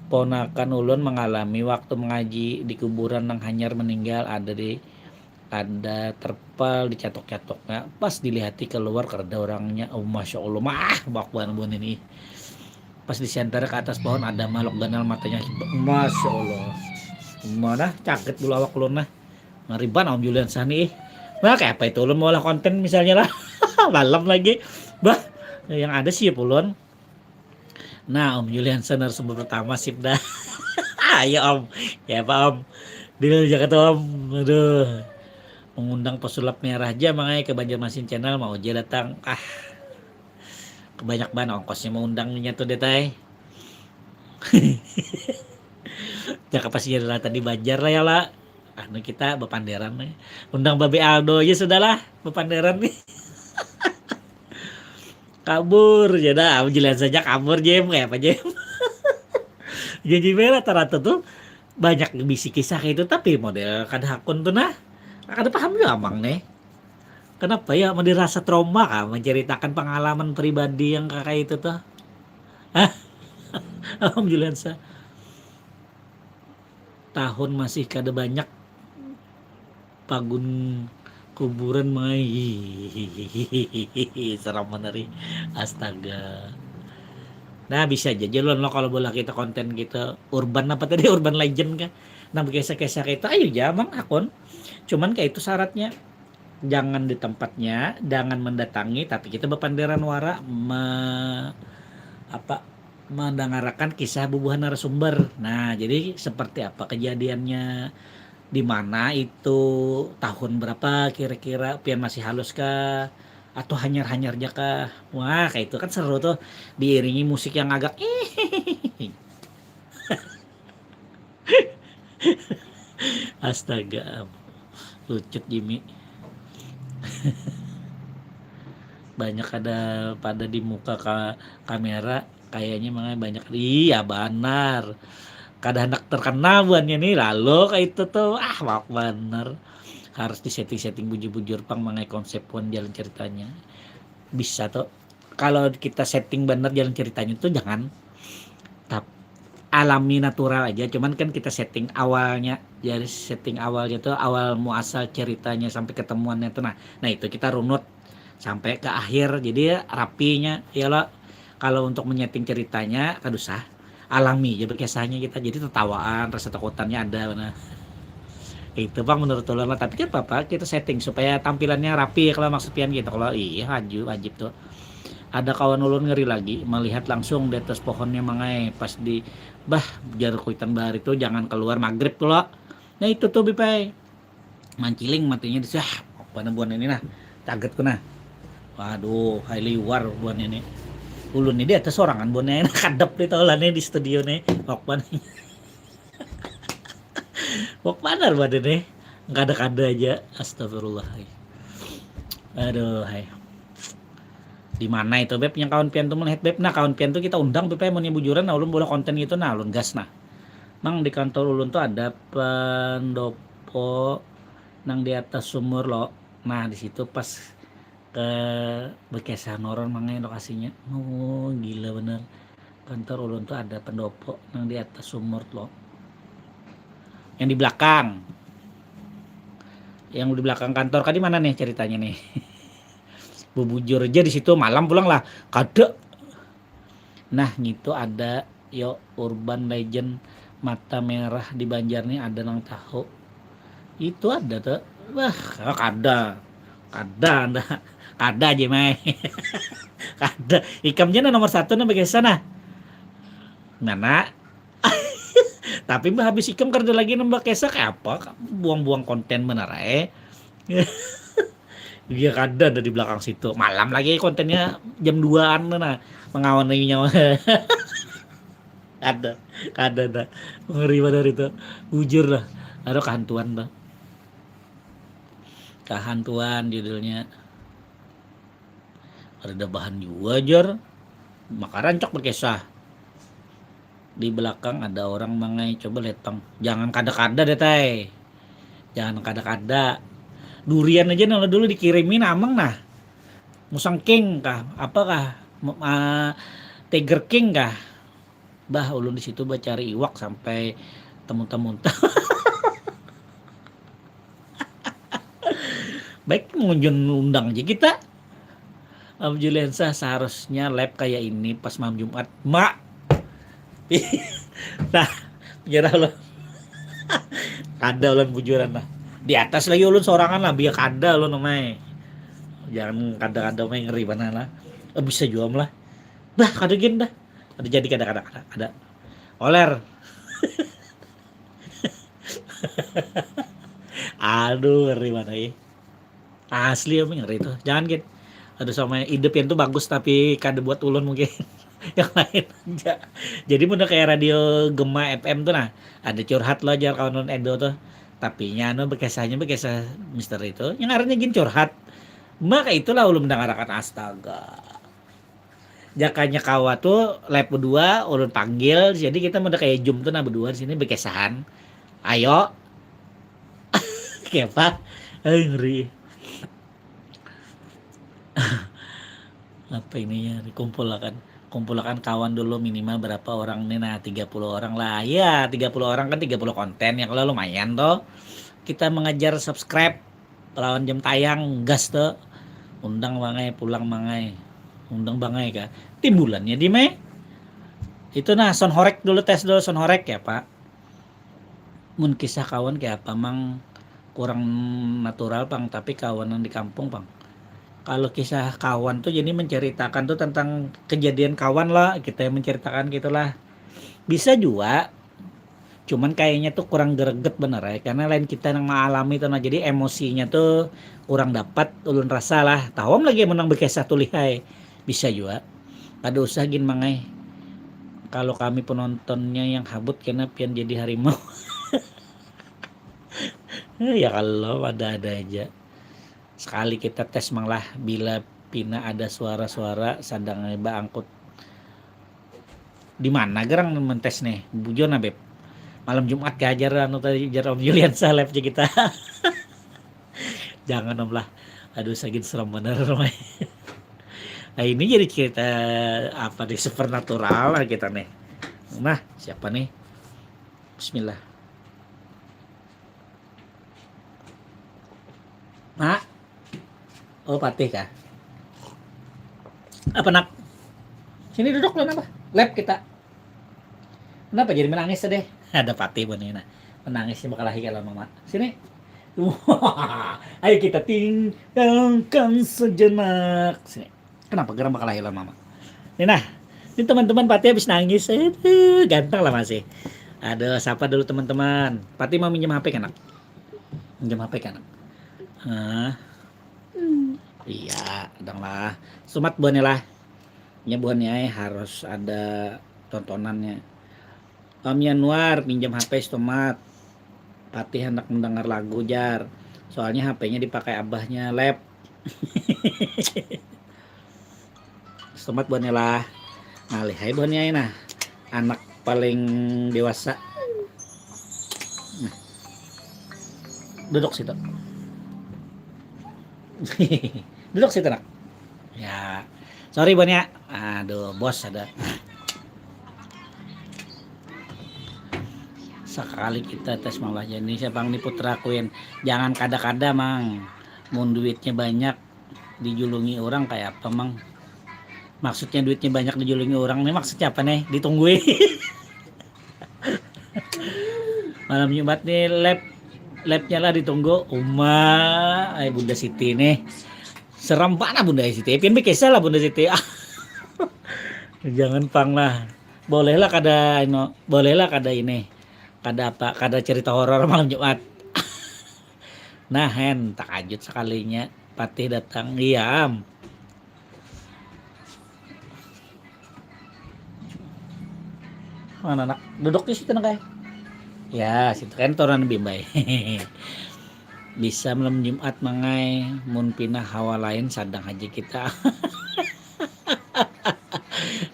ponakan ulun mengalami waktu mengaji di kuburan nang hanyar meninggal ada di ada terpal dicatok-catoknya pas dilihati keluar kereda orangnya oh masya allah mah bakwan bun ini pas di center ke atas pohon ada makhluk ganal matanya masya allah mana caget bulu awak ulun nah ngeriban om Julian sani ih nah kayak apa itu ulun mau konten misalnya lah malam lagi bah yang ada sih ulun Nah, Om Juliansa narasumber pertama sip dah. Ayo Om, ya apa Om? Deal jaga tuh Om. Aduh. Mengundang pesulap merah aja mangai ke Banjarmasin Channel mau aja datang. Ah. Kebanyak banget ongkosnya mengundangnya tuh deh tay. Jaka pas iya lah tadi Banjar lah ya lah. Anu kita bapanderan nih. Undang Babe Aldo aja sudahlah bapanderan nih. kabur ya dah jelas saja kabur jem kayak apa jem jadi rata-rata tuh banyak bisi kisah kayak itu tapi model kada hakun tuh nah kada paham juga amang nih kenapa ya mau dirasa trauma kah menceritakan pengalaman pribadi yang kayak itu tuh alhamdulillah sa tahun masih kada banyak pagun kuburan mai seram bener ih astaga nah bisa aja jalon lo kalau bola kita konten kita urban apa tadi urban legend kan nah berkesa-kesa kita ayo jamang akun cuman kayak itu syaratnya jangan di tempatnya jangan mendatangi tapi kita berpanderan wara me, apa mendengarkan kisah bubuhan narasumber. Nah, jadi seperti apa kejadiannya, di mana itu, tahun berapa kira-kira, pian masih halus kah, atau hanyar-hanyar ja kah. Wah, kayak itu kan seru tuh, diiringi musik yang agak Astaga, lucut Jimmy. Banyak ada pada di muka ka kamera kayaknya makanya banyak iya banar kada hendak terkenal buannya nih lalu kayak itu tuh ah maaf banar harus di setting setting bujur-bujur pang mangai konsep pun jalan ceritanya bisa tuh kalau kita setting bener jalan ceritanya tuh jangan tap alami natural aja cuman kan kita setting awalnya jadi setting awalnya tuh awal muasal ceritanya sampai ketemuannya tuh nah nah itu kita runut sampai ke akhir jadi rapinya ya lo kalau untuk menyeting ceritanya kada usah alami aja berkisahnya kita jadi tertawaan rasa takutannya ada nah itu bang menurut ulun lah tapi kan apa kita setting supaya tampilannya rapi kalau maksud pian gitu kalau iya wajib wajib tuh ada kawan ulun ngeri lagi melihat langsung di atas pohonnya mangai pas di bah jar kuitan bahari tuh jangan keluar maghrib tuh lo nah itu tuh bipai manciling matinya di sah apa nih buan ini nah cagetku nah waduh hai liwar buan ini Ulun ni di atas sorangan buhannya, kadap di taulan ni di studio ni. Wak mana? Wak mana buhannya ni? Kada-kada aja. Astagfirullah. Hai. Aduh, hai. Di mana itu, Beb, yang kawan pian tu melihat, Beb? Nah, kawan pian tu kita undang, Beb, ai, mun bujuran, nah, ulun boleh konten gitu, nah, ulun gas, nah. Mang, di kantor ulun tu ada pendopo nang di atas sumur, lo. Nah, di situ pas ke bekesah noron, Mang, ai, lokasinya. Oh, gila bener. Kantor ulun tu ada pendopo nang di atas sumur, lo. Yang di belakang. Yang di belakang kantor, ka di mana nih ceritanya nih? Bubujur aja di situ, malam pulang lah. Kada. Nah, ngitu ada, yo, urban legend mata merah di Banjar nih, ada nang tahu. Itu ada tuh. Wah, kada. Kada, anda. Kada aja, Mai. Kada. Ikam aja nah nomor satu nah, bekesah nah. Mana? Tapi mbah habis ikam kada lagi nambah kesah, kayak apa? Buang-buang konten bener, eh. Iya, kada ada di belakang situ. Malam lagi kontennya jam duaan tuh, nah. Mengawan lagi nyawa. Ada, ada, ada. Ngeri bener itu. Bujur lah. Ada kehantuan tuh. Kehantuan judulnya. Ada bahan juga, jar. Maka rancak berkisah. Di belakang ada orang, Mang ai, coba lihat, Bang. Jangan kada-kada deh, tai. Jangan kada-kada. Durian aja nah dulu dikirimin amang nah. Musang King kah, apa kah? Mu-, ah, Tiger King kah? Bah, ulun di situ bacari iwak sampai temuntah-muntah. Baik, mengunjung undang aja kita. Om Juliansa, seharusnya live kayak ini pas malam Jumat, Mak. Nah, menyerah lo. Kada ulun bujuran lah. Di atas lagi ulun sorangan lah, biar kada ulun, Mai. Jangan kada-kada, Mai, ngeri banar lah. Eh, bisa jua lah. Bah, kada gin dah. Kada jadi, kada, kada, kada, kada. Oler. Aduh, ngeri banar, ih. Asli, Om, ngeri tuh. Jangan, gin. Aduh, sama ide pian tuh bagus, tapi kada buat ulun mungkin. Yang lain aja. Jadi, mun kayak radio Gema F M tuh, nah, ada curhat lo, jar, kawan ulun Edo tuh. Tapi nya, anu, bekesahnya, bekesah misteri itu. Yang ngarannya gin curhat. Maka itulah ulun mendengarakan, astaga. Jakanya kawa tuh live berdua, ulun panggil, jadi kita mau kayak Zoom tuh, nah, berdua di sini bekesahan. Ayo. Kayak apa? Ay, ngeri. Apa ininya? Kumpulakan, kumpulakan kawan dulu, minimal berapa orang nih? Nah, tiga puluh orang lah. Ya, tiga puluh orang kan tiga puluh konten ya, kalau lumayan tuh. Kita mengejar subscribe lawan jam tayang, gas tuh. Undang Bang ai, pulang Bang ai. Undang Bang ai kah? Timbulannya di me. Itu nah, sound horek dulu, tes dulu sound horek ya, Pak. Mun kisah kawan kayak apa, Mang? Kurang natural, Pang, tapi kawan yang di kampung, Pang. Kalau kisah kawan tuh jadi menceritakan tuh tentang kejadian kawan lah, kita yang menceritakan gitulah. Bisa juga, cuman kayaknya tuh kurang greget bener ya, karena lain kita yang mengalami tuh, nah, jadi emosinya tuh kurang dapat, ulun rasa lah. Tahu lagi menang bekesah tuh, lihai. Bisa juga. Kada usah gin, Mang ai. Kalau kami penontonnya yang habut, kena pian jadi harimau. Ya kalau ada-ada aja. Sekali kita tes, Mang, lah, bila pina ada suara-suara sadang baangkut. Di mana gerang mentes nih? Bujur nah, Beb. Malam Jumat kah, jar anu tadi, jar Om Julian, sa live aja kita. Jangan, Om, lah. Aduh, sagin serem bener, Mai. Nah, ini jadi cerita apa nih, supernatural lah kita nih. Nah, siapa nih? Bismillah. Mak. Oh, Patih kah? Apa, Nak? Sini duduk lah, kenapa? Lab kita. Kenapa jadi menangis tadi? Ada Patih buhannya, nah. Menangisnya bakalahi kalau Mama. Sini. Wah, ayo kita tinggalkan sejenak. Sini. Kenapa geram bakalahi lah, Mama? Ini nah, ini teman-teman, Patih habis nangis. Aduh, ganteng lah masih. Aduh, sapa dulu teman-teman. Patih mau minjem H P kan, Nak? Minjem H P kan, Nak? Hah? Iya, dong lah. Sumat buhannya lah. Nya buhannya ai harus ada tontonannya. Om Yanuar, pinjam H P Stomat. Patih hendak mendengar lagu, jar. Soalnya H P-nya dipakai abahnya, lab. Stomat buhannya lah. Ngalih ai buhannya ai nah. Anak paling dewasa. Nah. Duduk situ. Duduk situ, nak. Ya. Sorry, buhannya. Aduh, bos ada. Sakali kita tes malah jadi siapa ni, Putra Queen. Jangan kada-kada, Mang. Mun duitnya banyak, dijulungi orang kayak apa, Mang? Maksudnya duitnya banyak, dijulungi orang nih, maksudnya apa nih? Ditunggui. Malam Jumat nih, lab, labnya lah ditunggu. Uma, ay, Bunda Siti nih. Serem banget Bunda Siti. Pian bekisah lah Bunda Siti. Ah. Jangan pang lah. Bolehlah kada, ino, bolehlah kada ini. Kada apa, kada cerita horor malam Jumat. Nah, hen, takajut sekalinya. Patih datang. Iya, am. Mana, nak? Duduk di situ, nak, eh. Ya, situ kan turun bimbai. Bisa malam Jumat, Mang ai, mun pindah hawa lain sadang haja kita.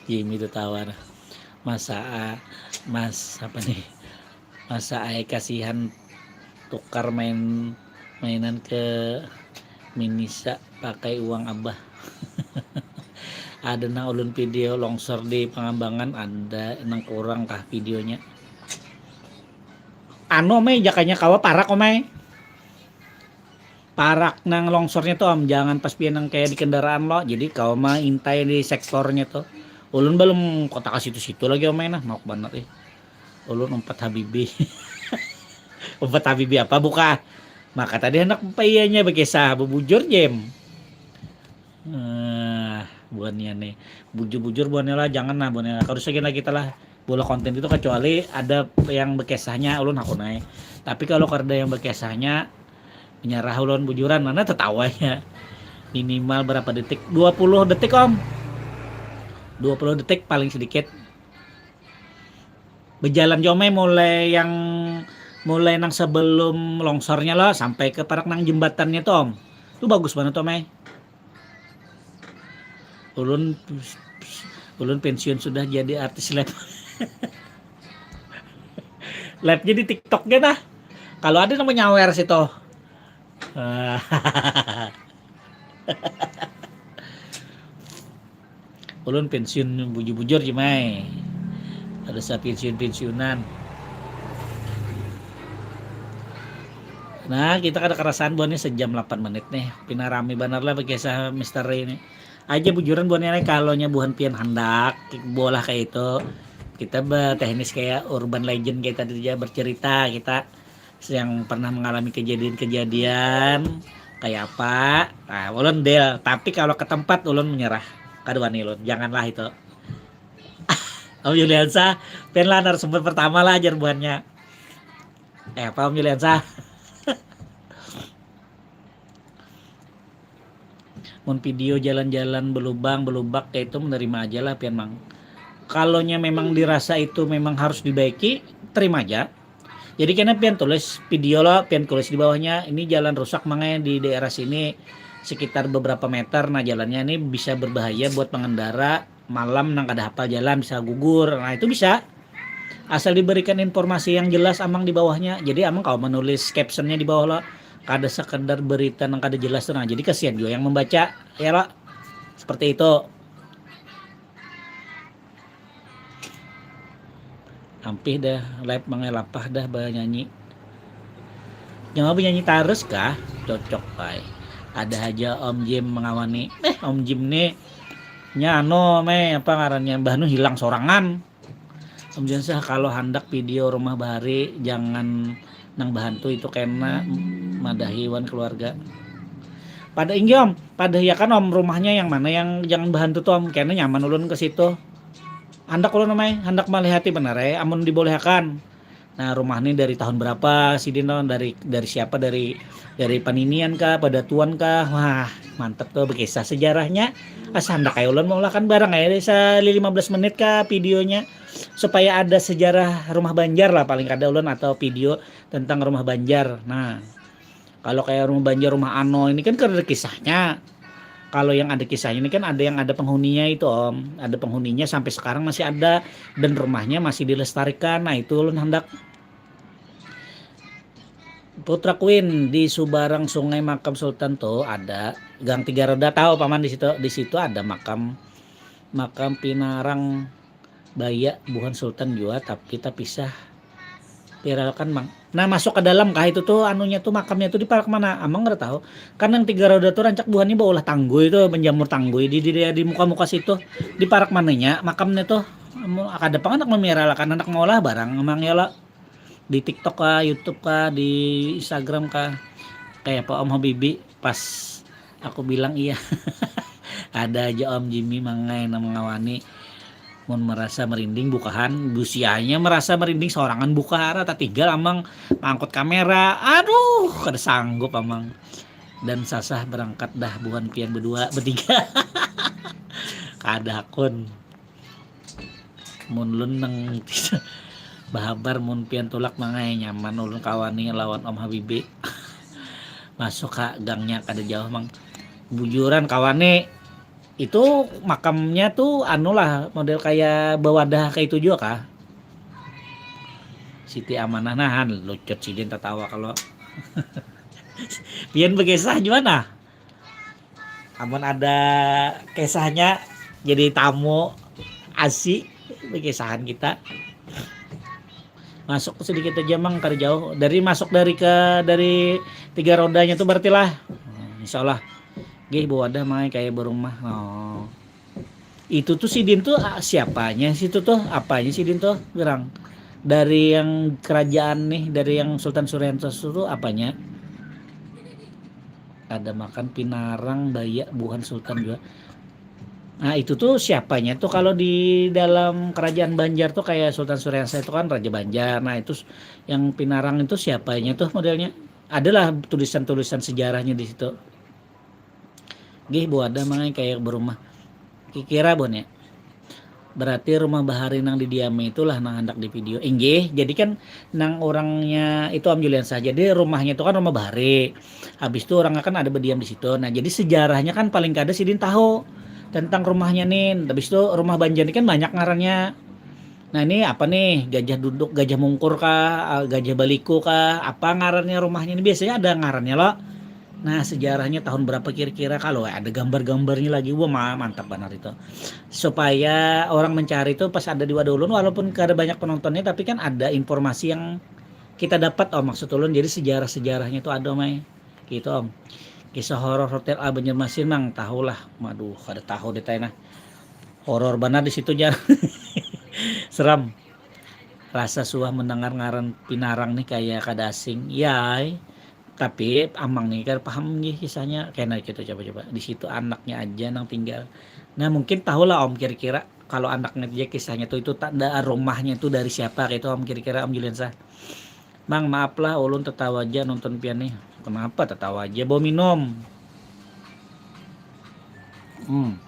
Jimmy itu tawar. Masa, mas, apa nih? Masa ai kasihan tukar main, mainan ke Minisa pakai uang abah. Ada nang ulun video longsor di Pangambangan, ada nang kurang kah videonya? Anu, Mai, jakanya kawa parak, Mai. Parak nang longsornya tuh, Om, jangan pas pian nang kayak di kendaraan lo. Jadi kawa maintai di sektornya tuh. Ulun belum kota ke situ-situ lagi, Om, nah, mau banget, eh. Ulun umpat Habibi. Umpat Habibi apa buka? Maka tadi anak payahnya bekisah, bebujur, Jem. Eh, buhannya nih. Bujur-bujur buhannya lah, jangan lah buhannya. Harus lagi lah kita lah. Bola konten itu kecuali ada yang bekisahnya, ulun hakun ai. Tapi kalau kada yang bekisahnya, menyerah ulun bujuran, mana tetawanya. Minimal berapa detik? Dua puluh detik, Om. Dua puluh detik paling sedikit. Bejalan jua, Mai, mulai yang, mulai nang sebelum longsornya lo sampai ke parak nang jembatannya tuh, Om. Itu bagus banget tuh, Mai. Ulun, ulun pensiun sudah jadi artis lab. Labnya di TikTok gak nah. Kalau ada nang menyawer situ. Ulun pensiun bujur-bujur, Jimai. Ada sa pensiun-pensiunan. Nah, kita kada kerasan buhannya sejam lapan menit nih. Pina rami banar lah bagi sa misteri ini. Aja bujuran buhannya nih, kalau nya buhan pian handak bolah kayak itu. Kita berteknis kayak urban legend kayak tadi aja bercerita kita yang pernah mengalami kejadian-kejadian kayak apa. Nah, ulun deal, tapi kalau ke tempat ulun menyerah. Kada wani ulun, janganlah itu. Om Yuliansa, pen lah narasumber pertama lah ajar buhannya. Eh, apa Om Yuliansa? Mun video jalan-jalan belubang, belubak kayak itu menerima aja lah pian, Mang. Kalau nya memang dirasa itu memang harus dibaiki, terima aja. Jadi kena pian tulis video lo, pian tulis di bawahnya, ini jalan rusak, Mang, eh, di daerah sini sekitar beberapa meter. Nah, jalannya ini bisa berbahaya buat pengendara malam nang kada hafal jalan, bisa gugur. Nah, itu bisa. Asal diberikan informasi yang jelas, Amang, di bawahnya. Jadi Amang kawa menulis captionnya di bawah lo. Kada sekedar berita nang kada jelas tuh. Nah, jadi kasihan juga yang membaca, ya lo. Seperti itu. Ampih dah, live mangai lapah dah banyanyi. Jangan bernyanyi tarus kah? Cocok, pai. Ada aja Om Jim mengawani. Eh, Om Jim nih, nya anu, Mei, apa ngarannya, Mbah Nu hilang sorangan. Om Jim sah, kalau handak video rumah bahari, jangan nang bahantu itu kena madahi wan keluarga. Pada inggih, Om, pada ya kan, Om, rumahnya yang mana yang jangan bahantu tuh, Om, kena nyaman ulun ke situ. Handak ulun, Mei, handak malihati benar, eh, amun dibolehakan. Nah, rumah ni dari tahun berapa sidin, dari dari siapa, dari dari paninian kah, padatuan kah? Wah, mantap tuh, bekisah sejarahnya. Asa handak kaya ulun meulahkan barang ya, sa lima belas menit kah videonya, supaya ada sejarah rumah Banjar lah, paling kada ulun, atau video tentang rumah Banjar. Nah, kalau kayak rumah Banjar, rumah Ano ini kan kada ada kisahnya. Kalau yang ada kisahnya ini kan ada yang ada penghuninya itu, Om. Ada penghuninya sampai sekarang masih ada dan rumahnya masih dilestarikan. Nah, itu ulun hendak. Putra Queen, di subarang sungai makam Sultan tuh ada Gang Tiga Roda, tahu Paman? Di situ, di situ ada makam, makam Pinarang Baya buhan Sultan jua, tapi tapisah. Viralkan, Mang. Nah, masuk ke dalam kah itu tuh, anunya tuh, makamnya tuh di parak mana? Amang kada tahu. Kan yang Tiga Roda tuh rancak buhannya baulah tanggui tuh, menjamur tanggui di di di, di muka-muka situ. Di parak mananya makamnya tuh? Amun kada pang anak memiralakan, anak maulah barang, Mang, ya lo. Di TikTok kah, YouTube kah, di Instagram kah? Kayak apa Om Habibi pas aku bilang iya. Ada aja Om Jimmy mangai nang mengawani. Mun merasa merinding bukahan, busianya merasa merinding sorangan buka, rata tinggal Amang mangkut kamera. Aduh, kada sanggup Amang. Dan sasah berangkat dah buhan pian berdua, bertiga. Kada akun. Mun lun nang bahabar, mun pian tulak mangai nyaman ulun kawani lawan Om Habibi. Masuk ha gangnya kada jauh, Mang. Bujuran kawani, itu makamnya tuh anu lah, model kayak bawadah kayak itu juga kah? Siti Amanah, nahan lucut sidin tatawa kalau. Pian bekisah jua nah. Amun ada kisahnya jadi tamu asi, bekisahan kita. Masuk sedikit aja, Mang, kada jauh. Dari masuk dari ke, dari Tiga Rodanya tuh berarti lah. Hmm, insya Allah. Gih, bawadah mangai kayak berumah. Oh. Itu tuh sidin tuh, ah, siapanya situ tuh? Apanya sidin tuh, gerang? Dari yang kerajaan nih, dari yang Sultan Surianto tuh apanya? Ada makan Pinarang Baya buhan Sultan juga. Nah, itu tuh siapanya tuh kalau di dalam kerajaan Banjar tuh, kayak Sultan Suriansa itu kan Raja Banjar. Nah, itu s-, yang Pinarang itu siapanya tuh modelnya? Adalah tulisan-tulisan sejarahnya di situ. Gih, bu ada mangai kayak berumah. Kikira, Bon, ya? Berarti rumah bahari nang didiami itulah nang handak di video. Inggih, jadi kan nang orangnya itu Om Julian sah. Jadi rumahnya itu kan rumah bahari. Habis itu orang kan ada berdiam di situ. Nah, jadi sejarahnya kan paling kada sidin tahu tentang rumahnya nih. Habis itu rumah Banjar ini kan banyak ngarannya. Nah, ini apa nih? Gajah duduk, gajah mungkur kah? Ah, gajah baliku kah? Apa ngarannya rumahnya ini? Biasanya ada ngarannya loh. Nah, sejarahnya tahun berapa kira-kira? Kalau ada gambar-gambarnya lagi, wah, ma-, mantap banar itu. Supaya orang mencari itu pas ada di wadah ulun, walaupun kada banyak penontonnya, tapi kan ada informasi yang kita dapat, oh, maksud ulun. Jadi sejarah-sejarahnya itu ada, mai. Gitu, Om. Kisah horor Hotel A Banjarmasin, Mang, tahulah. Waduh, kada tahu deh, nah. Horor banar di situ, jar. Seram. Rasa suah mendengar ngaran Pinarang nih kayak kada asing. Yai. Tapi Amang nih kan paham nih kisahnya. Kena gitu, coba-coba. Di situ anaknya aja nang tinggal. Nah, mungkin tahulah Om kira-kira kalau anaknya aja kisahnya tuh itu tak ada rumahnya tuh dari siapa kayak itu Om kira-kira Om Juliansa. Mang, maaf lah, ulun tetawa aja nonton pian nih. Kenapa tetawa aja? Bawa minum. Hmm.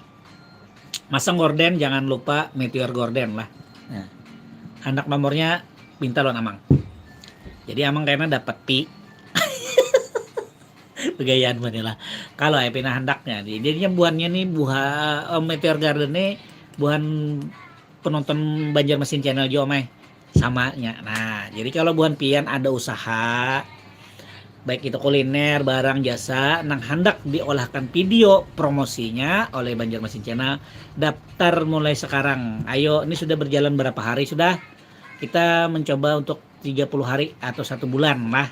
Masang gorden, jangan lupa Meteor Gorden lah. Nah. Anak nomornya minta lawan Amang. Jadi Amang kayaknya dapat pi. Begayaan lah. Kalau ya pina handaknya. Jadinya buhannya nih, buah, eh, Meteor Garden nih buhan penonton Banjarmasin Channel jo, mai. Samanya. Nah, jadi kalau buhan pian ada usaha, baik itu kuliner, barang, jasa, nang handak diolahkan video promosinya oleh Banjarmasin Channel, daftar mulai sekarang. Ayo, ini sudah berjalan berapa hari sudah? Kita mencoba untuk tiga puluh hari atau satu bulan lah.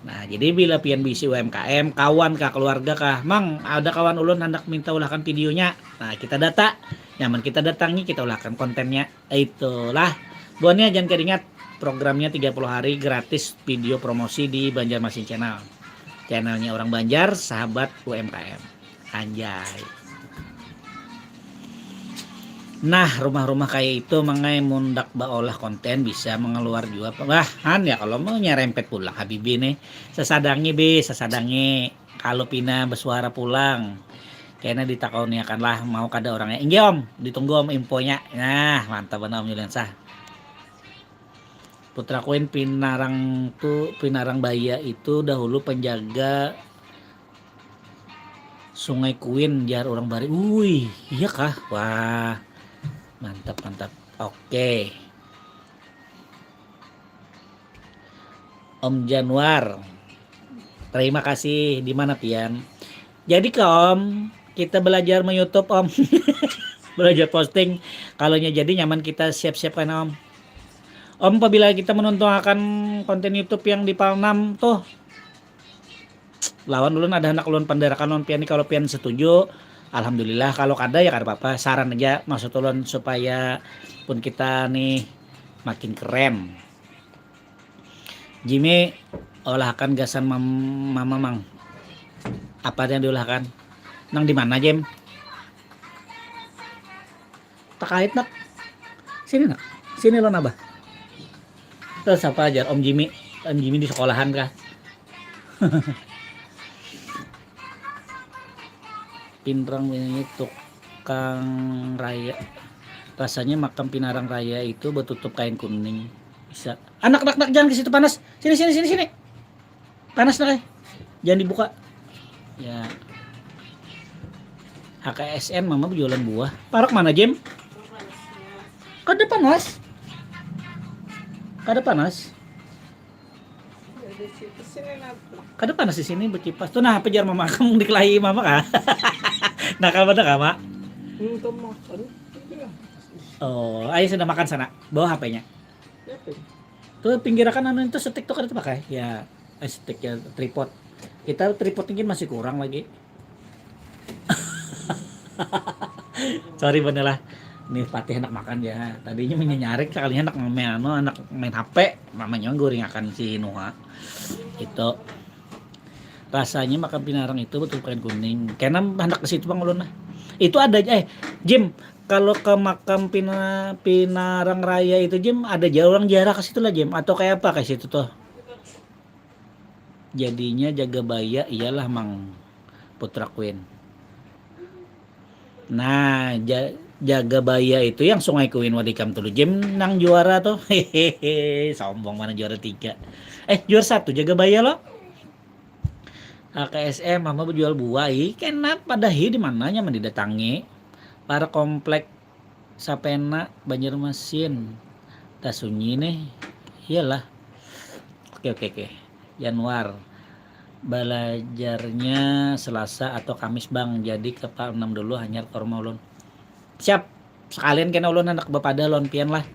Nah, jadi bila pian bisi U M K M, kawan kah, keluarga kah, Mang, ada kawan ulun handak minta ulahkan videonya. Nah, kita data, nyaman kita datangi, kita ulahkan kontennya. Itulah. Buhannya jangan keringat, programnya tiga puluh hari gratis video promosi di Banjarmasin Channel. Channelnya orang Banjar, sahabat U M K M. Anjay. Nah, rumah-rumah kaya itu mangai mun dak baolah konten bisa mangaluar jua bahan ya kalau mau nyarempet pulang Habibi nih. Sasadangi be, sasadangi. Kalau pina basuara pulang, kena ditakauniakan lah mau kada orangnya. Inggih om, ditunggu om infonya. Nah, mantap banar om Yuliansah. Putra Queen pinarang tu pinarang baya itu dahulu penjaga Sungai Kuin jar orang Bari. Ui, iya kah? Wah, mantap mantap. Oke. Om Januar. Terima kasih. Di mana pian? Jadi ke Om, kita belajar me-YouTube Om. Belajar posting. Kalau jadi nyaman kita siap-siap kan Om. Om, apabila kita menuntung akan konten YouTube yang di Palnam tuh, lawan ulun ada anak ulun pandarakan lawan pian nih kalau pian setuju. Alhamdulillah, kalau kada ya kada apa-apa. Saran aja maksud ulun supaya pun kita nih makin keren. Jimmy, olahakan gasan mam mama mang. Apa yang diolahakan? Nang di mana Jim? Takait nak. Sini nak. Sini lo nabah. Terus apa ajar Om Jimmy? Om Jimmy di sekolahan kah? Pinrang ini tukang raya. Rasanya makam pinarang raya itu bertutup kain kuning. Bisa. Anak, anak, anak, jangan ke situ panas. Sini, sini, sini, sini. Panas nak eh. Jangan dibuka. Ya. H K S N mama berjualan buah. Parak mana Jem? Kada panas. Kada panas. Kada panas di sini berkipas. Tuh nah apa jar mama kamu dikelahi mama kah? Nakal pada kama. Minta makan. Oh, ayo sudah makan sana. Bawa H P-nya. Tuh pinggirakan anu itu stick tuh kada terpakai. Ya, eh, stick ya tripod. Kita tripod mungkin masih kurang lagi. Sorry bener lah. Nih patih anak makan ya. Tadinya menyarik sekalinya anak main anu, anak main H P, namanya goring akan si Nuha. Itu rasanya makan pinarang itu betul kain kuning. Karena hendak ke situ bang ulun lah. Itu ada eh Jim kalau ke makam pina, pinarang raya itu Jim ada jauh orang jarah ke situ lah Jim atau kayak apa ke situ tuh? Jadinya jaga baya iyalah Mang Putra Queen. Nah, ja, jaga baya itu yang Sungai Queen wadikam tulu Jim nang juara tuh. Hehehe, sombong mana juara tiga. Eh, juara satu jaga baya lo. H K S M mama berjual buah ih kena padahi di mananya mendidatangi para komplek Sapena Banjarmasin. Dah sunyi nih. Iyalah. Oke oke oke. Januar. Balajarnya Selasa atau Kamis bang. Jadi ke Pak enam dulu hanyar ke rumah ulun. Siap. Sekalian kena ulun anak bepada lawan pian lah.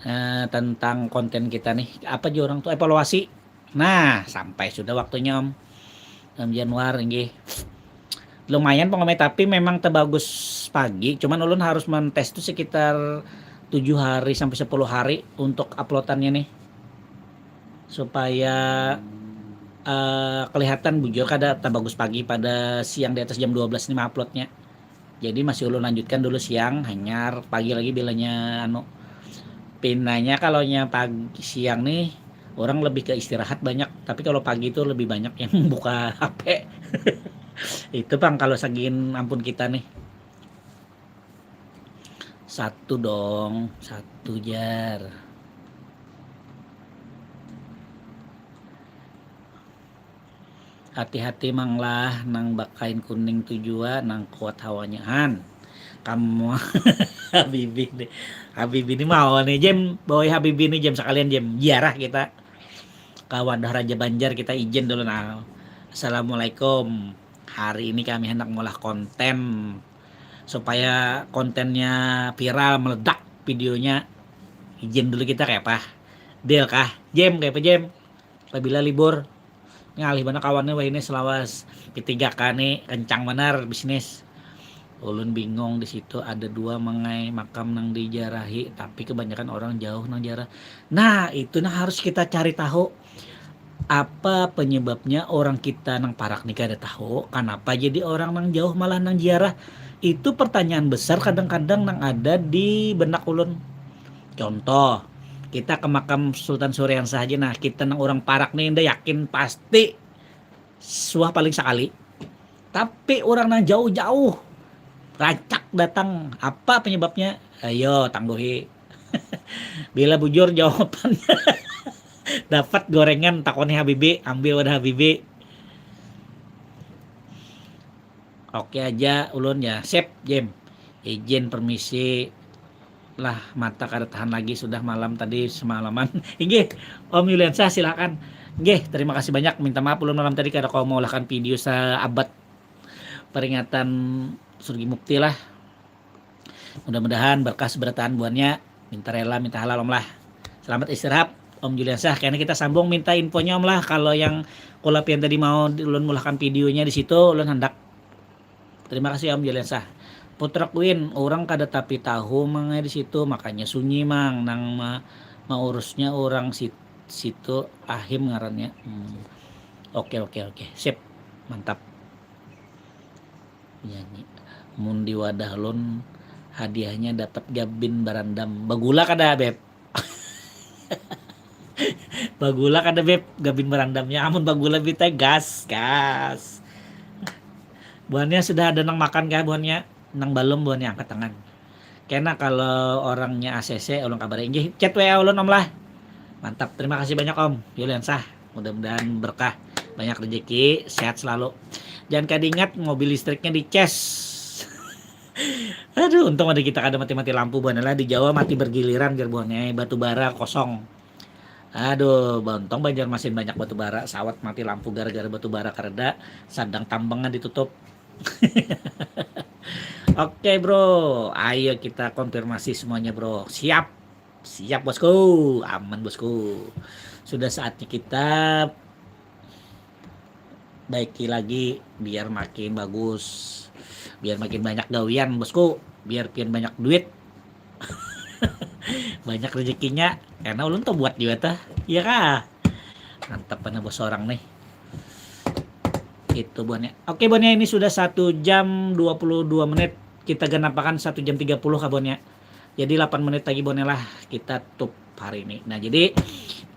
Eh, tentang konten kita nih. Apa juga orang tuh evaluasi. Nah, sampai sudah waktunya Om. Om Januar nggih. Lumayan pengomai tapi memang terbagus pagi, cuman ulun harus mentes tuh sekitar tujuh hari sampai sepuluh hari untuk uploadannya nih. Supaya uh, kelihatan bujur kada terbagus pagi pada siang di atas jam dua belas nih uploadnya. Jadi masih ulun lanjutkan dulu siang hanyar pagi lagi bilanya anu pinanya kalau nya pagi siang nih orang lebih ke istirahat banyak tapi kalau pagi itu lebih banyak yang buka H P itu pang kalau sagin ampun kita nih satu dong satu jar Hati-hati mang lah nang bakain kuning tu jua nang kuat hawanya han kamu Habibi ni Habibi ni mau ni Jem bawai Habibi ni Jem sakalian Jem jiarah kita ka wadah Raja Banjar kita izin dulu nah Assalamualaikum hari ini kami hendak ngolah konten supaya kontennya viral meledak videonya izin dulu kita kayak apa deal kah Jem kayak apa Jem Pabila libur, ngalih banar kawannya wahini selawas P tiga K ni kencang banar bisnis. Ulun bingung di situ ada dua mangai makam nang dijarahi tapi kebanyakan orang jauh nang jarah. Nah, itu nah harus kita cari tahu apa penyebabnya orang kita nang parak ni kada tahu kenapa jadi orang nang jauh malah nang jarah. Itu pertanyaan besar kadang-kadang nang ada di benak ulun. Contoh, kita ke makam Sultan Suriansah aja nah, kita nang orang Parak nih nda yakin pasti suah paling sekali. Tapi orang nang jauh-jauh rancak datang, apa penyebabnya? Ayo tangguhi. Bila bujur jawabannya, dapat gorengan, takoni Habibi, ambil wadah Habibi. Oke aja ulun ya, sip Jim. Izin permisi lah, mata kada tahan lagi, sudah malam tadi semalaman. Inggih, Om Yuliansa silakan. Inggih, terima kasih banyak. Minta maaf ulun malam tadi kada kawa meulahkan video seabad peringatan Surgi Mukti lah. Mudah-mudahan berkah seberataan buhannya. Minta rela, minta halal Om lah. Selamat istirahat Om Juliansah. Kayaknya kita sambung minta infonya Om lah. Kalau yang kulapian tadi mau ulun mulahkan videonya di situ, ulun hendak. Terima kasih Om Juliansah. Putra Queen, orang kada tapi tahu mangai di situ, makanya sunyi mang nang ma maurusnya orang sit situ Ahim ngarannya. Hmm. Oke oke oke, sip, mantap. Nyanyi. Mun di wadah lun hadiahnya dapat gabin barandam. Bagula kada beb? Bagula kada beb gabin barandamnya? Amun bagula bita gas gas. Buhannya sudah ada nang makan kah buhannya? Nang balum buhannya angkat tangan. Kena kalau orangnya A C C ulun kabari inggih chat W A ulun om lah. Mantap, terima kasih banyak om. Yuliansah, mudah-mudahan berkah, banyak rezeki, sehat selalu. Jangan kada ingat mobil listriknya dicas. Aduh, untung ada kita kada mati-mati lampu buhannya lah. Di Jawa mati bergiliran jar buhannya, batu bara kosong. Aduh, untung Banjarmasin banyak batu bara, sawat mati lampu gara-gara batu bara kareda, sadang tambangnya ditutup. Oke bro, ayo kita konfirmasi semuanya bro. Siap? Siap bosku, aman bosku. Sudah saatnya kita baiki lagi biar makin bagus, biar makin banyak gawian bosku, biar pian banyak duit. Banyak rezekinya karena ulun tuh buat juga tuh, iya kah? Mantap mana bos orang nih. Itu buhannya. Oke buhannya, ini sudah satu jam dua puluh dua menit. Kita genapakan satu jam tiga puluh kah buhannya. Jadi delapan menit lagi buhannya lah kita tutup hari ini. Nah jadi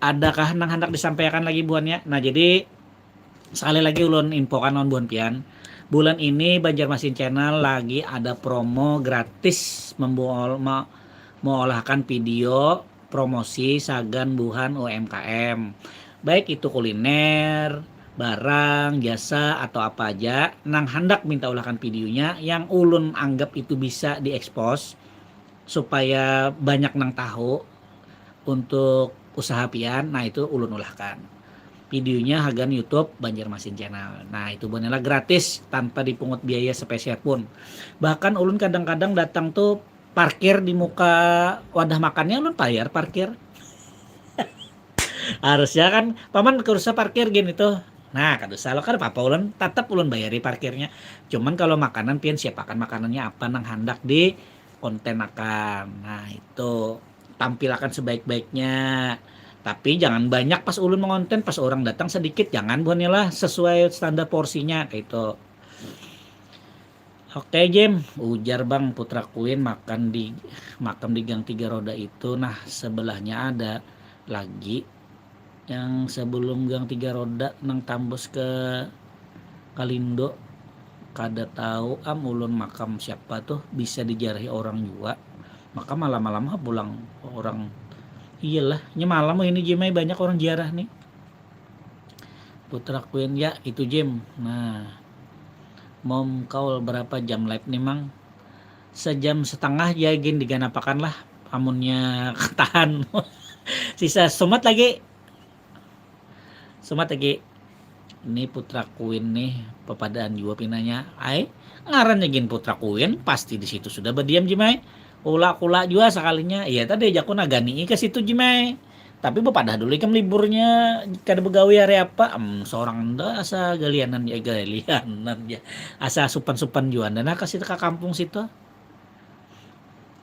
adakah nang hendak disampaikan lagi buhannya? Nah jadi sekali lagi ulun infokan lawan buhan pian, bulan ini Banjarmasin Channel lagi ada promo gratis membuol me, meolahkan video promosi sagan buhan U M K M, baik itu kuliner, barang, jasa atau apa aja nang hendak minta ulahkan videonya yang ulun anggap itu bisa diekspos supaya banyak nang tahu untuk usaha pian, nah itu ulun ulahkan. Videonya hagan YouTube Banjarmasin Channel. Nah itu bonela gratis tanpa dipungut biaya sepeser pun. Bahkan ulun kadang-kadang datang tuh parkir di muka wadah makannya ulun bayar parkir. Harusnya kan paman kada usah parkir gin itu. Nah kada usah lo kada apa-apa ulun tetap ulun bayari parkirnya. Cuman kalau makanan pian siapakan makanannya apa nang handak di konten akan. Nah itu tampilakan sebaik-baiknya. Tapi jangan banyak pas ulun mengonten, pas orang datang sedikit, jangan buhannya lah sesuai standar porsinya kayak itu. Oke Jim, ujar bang Putra Queen makan di makam di gang tiga roda itu. Nah sebelahnya ada lagi yang sebelum gang tiga roda nang tambus ke Kalindo. Kada tahu am ulun makam siapa tuh bisa dijarahi orang jua. Maka malam-malam ha pulang orang. Iyalah, nya malam ini Jimai banyak orang ziarah nih. Putra Queen ya itu Jim. Nah, mom kaul berapa jam live nih mang? Sejam setengah ya gin diganapakan lah. Amunnya ketahan. Sisa sumat lagi. Sumat lagi. Ini Putra Queen nih, pepadaan jua pinanya. Ai, ngarannya gin Putra Queen, pasti di situ sudah berdiam Jimai. Ula-kula jua sekalinya. Iya tadi aja aku nagani ke situ Jimai. Tapi bepadah dulu ikam liburnya kada begawi hari apa? Em, seorang anda asa galianan ya galianan ya. Asa supan-supan jua anda nah kasih ke kampung situ.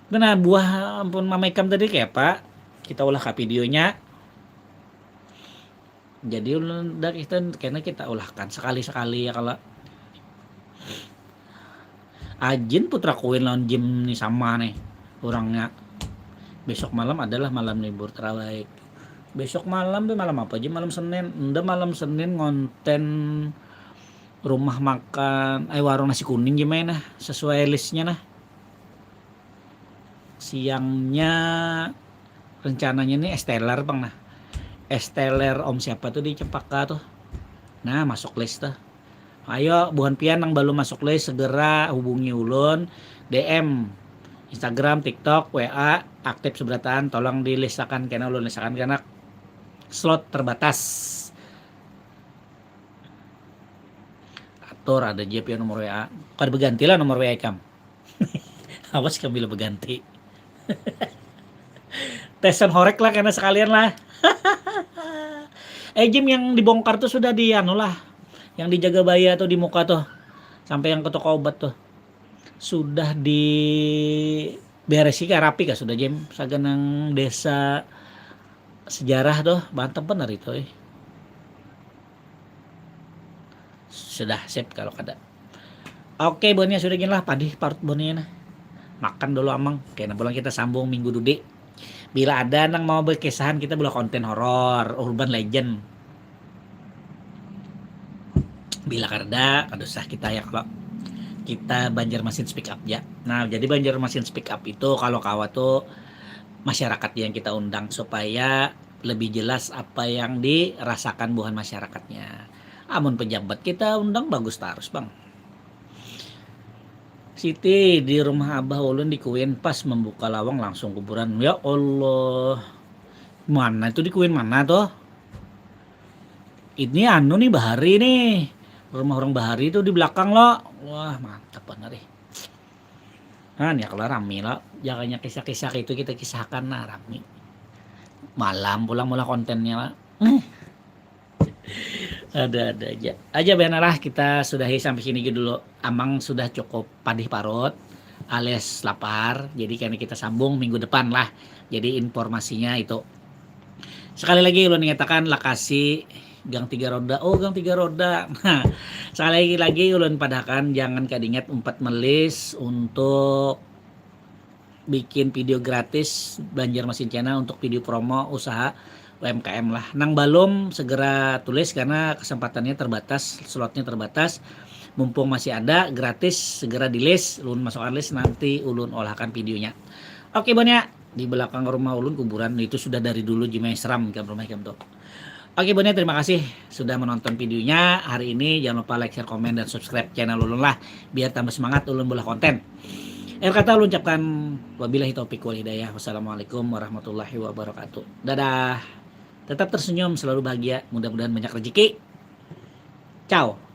Nah buah ampun mama ikam tadi kayak apa? Kita ulah ke videonya. Jadi ulun dak itu karena kita ulahkan sekali-sekali ya kalau Ajin Putra Queen lawan Jim ni sama nih orangnya. Besok malam adalah malam libur terbaik. Besok malam tuh malam apa aja? Malam Senin. Nda malam Senin ngonten rumah makan, eh, warung nasi kuning gimana nah? Sesuai listnya nah. Siangnya rencananya nih esteller bang nah. Esteller om siapa tuh di Cempaka tuh. Nah, masuk list tuh. Ayo, buhan pian nang belum masuk list, segera hubungi ulun, D M, Instagram, TikTok, W A, aktif seberataan, tolong dilistakan kena ulun listakan kena slot terbatas. Atur ada aja pian nomor W A. Kada berganti lah nomor W A ikam. Awas kami lah berganti. Tesan horek lah kena sekalian lah. Eh, Jim, yang dibongkar tuh sudah di anu lah, yang dijaga baya tuh di muka tuh, sampai yang ke toko obat tuh sudah di beresi kah, rapi kah sudah, Jim? Sagan nang desa sejarah tuh mantap benar itu eh. Sudah sip kalau kada. Oke, buhannya sudah gini lah, padih parut buhannya nah. Makan dulu amang. Oke, nah pulang kita sambung minggu dudi. Bila ada nang mau berkisahan kita boleh konten horor, urban legend. Bila kada, kada usah kita ya kalau kita Banjarmasin speak up ya. Nah, jadi Banjarmasin speak up itu kalau kawa tuh masyarakat yang kita undang supaya lebih jelas apa yang dirasakan buhan masyarakatnya. Amun pejabat kita undang bagus tarus bang. Siti, di rumah abah ulun di Kuin pas membuka lawang langsung kuburan. Ya Allah. Mana itu di Kuin mana tuh? Ini anu nih bahari nih. Rumah orang bahari tuh di belakang lo. Wah, mantap banget nih. Nah, ini kalau rame lo. Jangannya kisah-kisah itu kita kisahkan nah rame. Malam pulang mula kontennya lah. Ada-ada aja. Aja benar lah kita sudahi sampai sini dulu. Amang sudah cukup padih parut alias lapar. Jadi kayaknya kita sambung minggu depan lah. Jadi informasinya itu. Sekali lagi ulun nyatakan lokasi Gang Tiga Roda. Oh, Gang Tiga Roda. Nah, sekali lagi ulun padahakan jangan kadingat umpat melis untuk bikin video gratis Banjarmasin Channel untuk video promo usaha U M K M lah. Nang belum segera tulis karena kesempatannya terbatas, slotnya terbatas. Mumpung masih ada gratis segera di list, ulun masukkan list nanti ulun olahkan videonya. Oke buhannya, di belakang rumah ulun kuburan itu sudah dari dulu jimai seram ikam rumah ikam tuh. Oke buhannya, terima kasih sudah menonton videonya hari ini. Jangan lupa like, share, komen, dan subscribe channel ulun lah biar tambah semangat ulun bola konten. Akhir kata ulun ucapkan wabillahi taufiq wal hidayah. Wassalamualaikum warahmatullahi wabarakatuh. Dadah. Tetap tersenyum, selalu bahagia. Mudah-mudahan banyak rezeki. Ciao.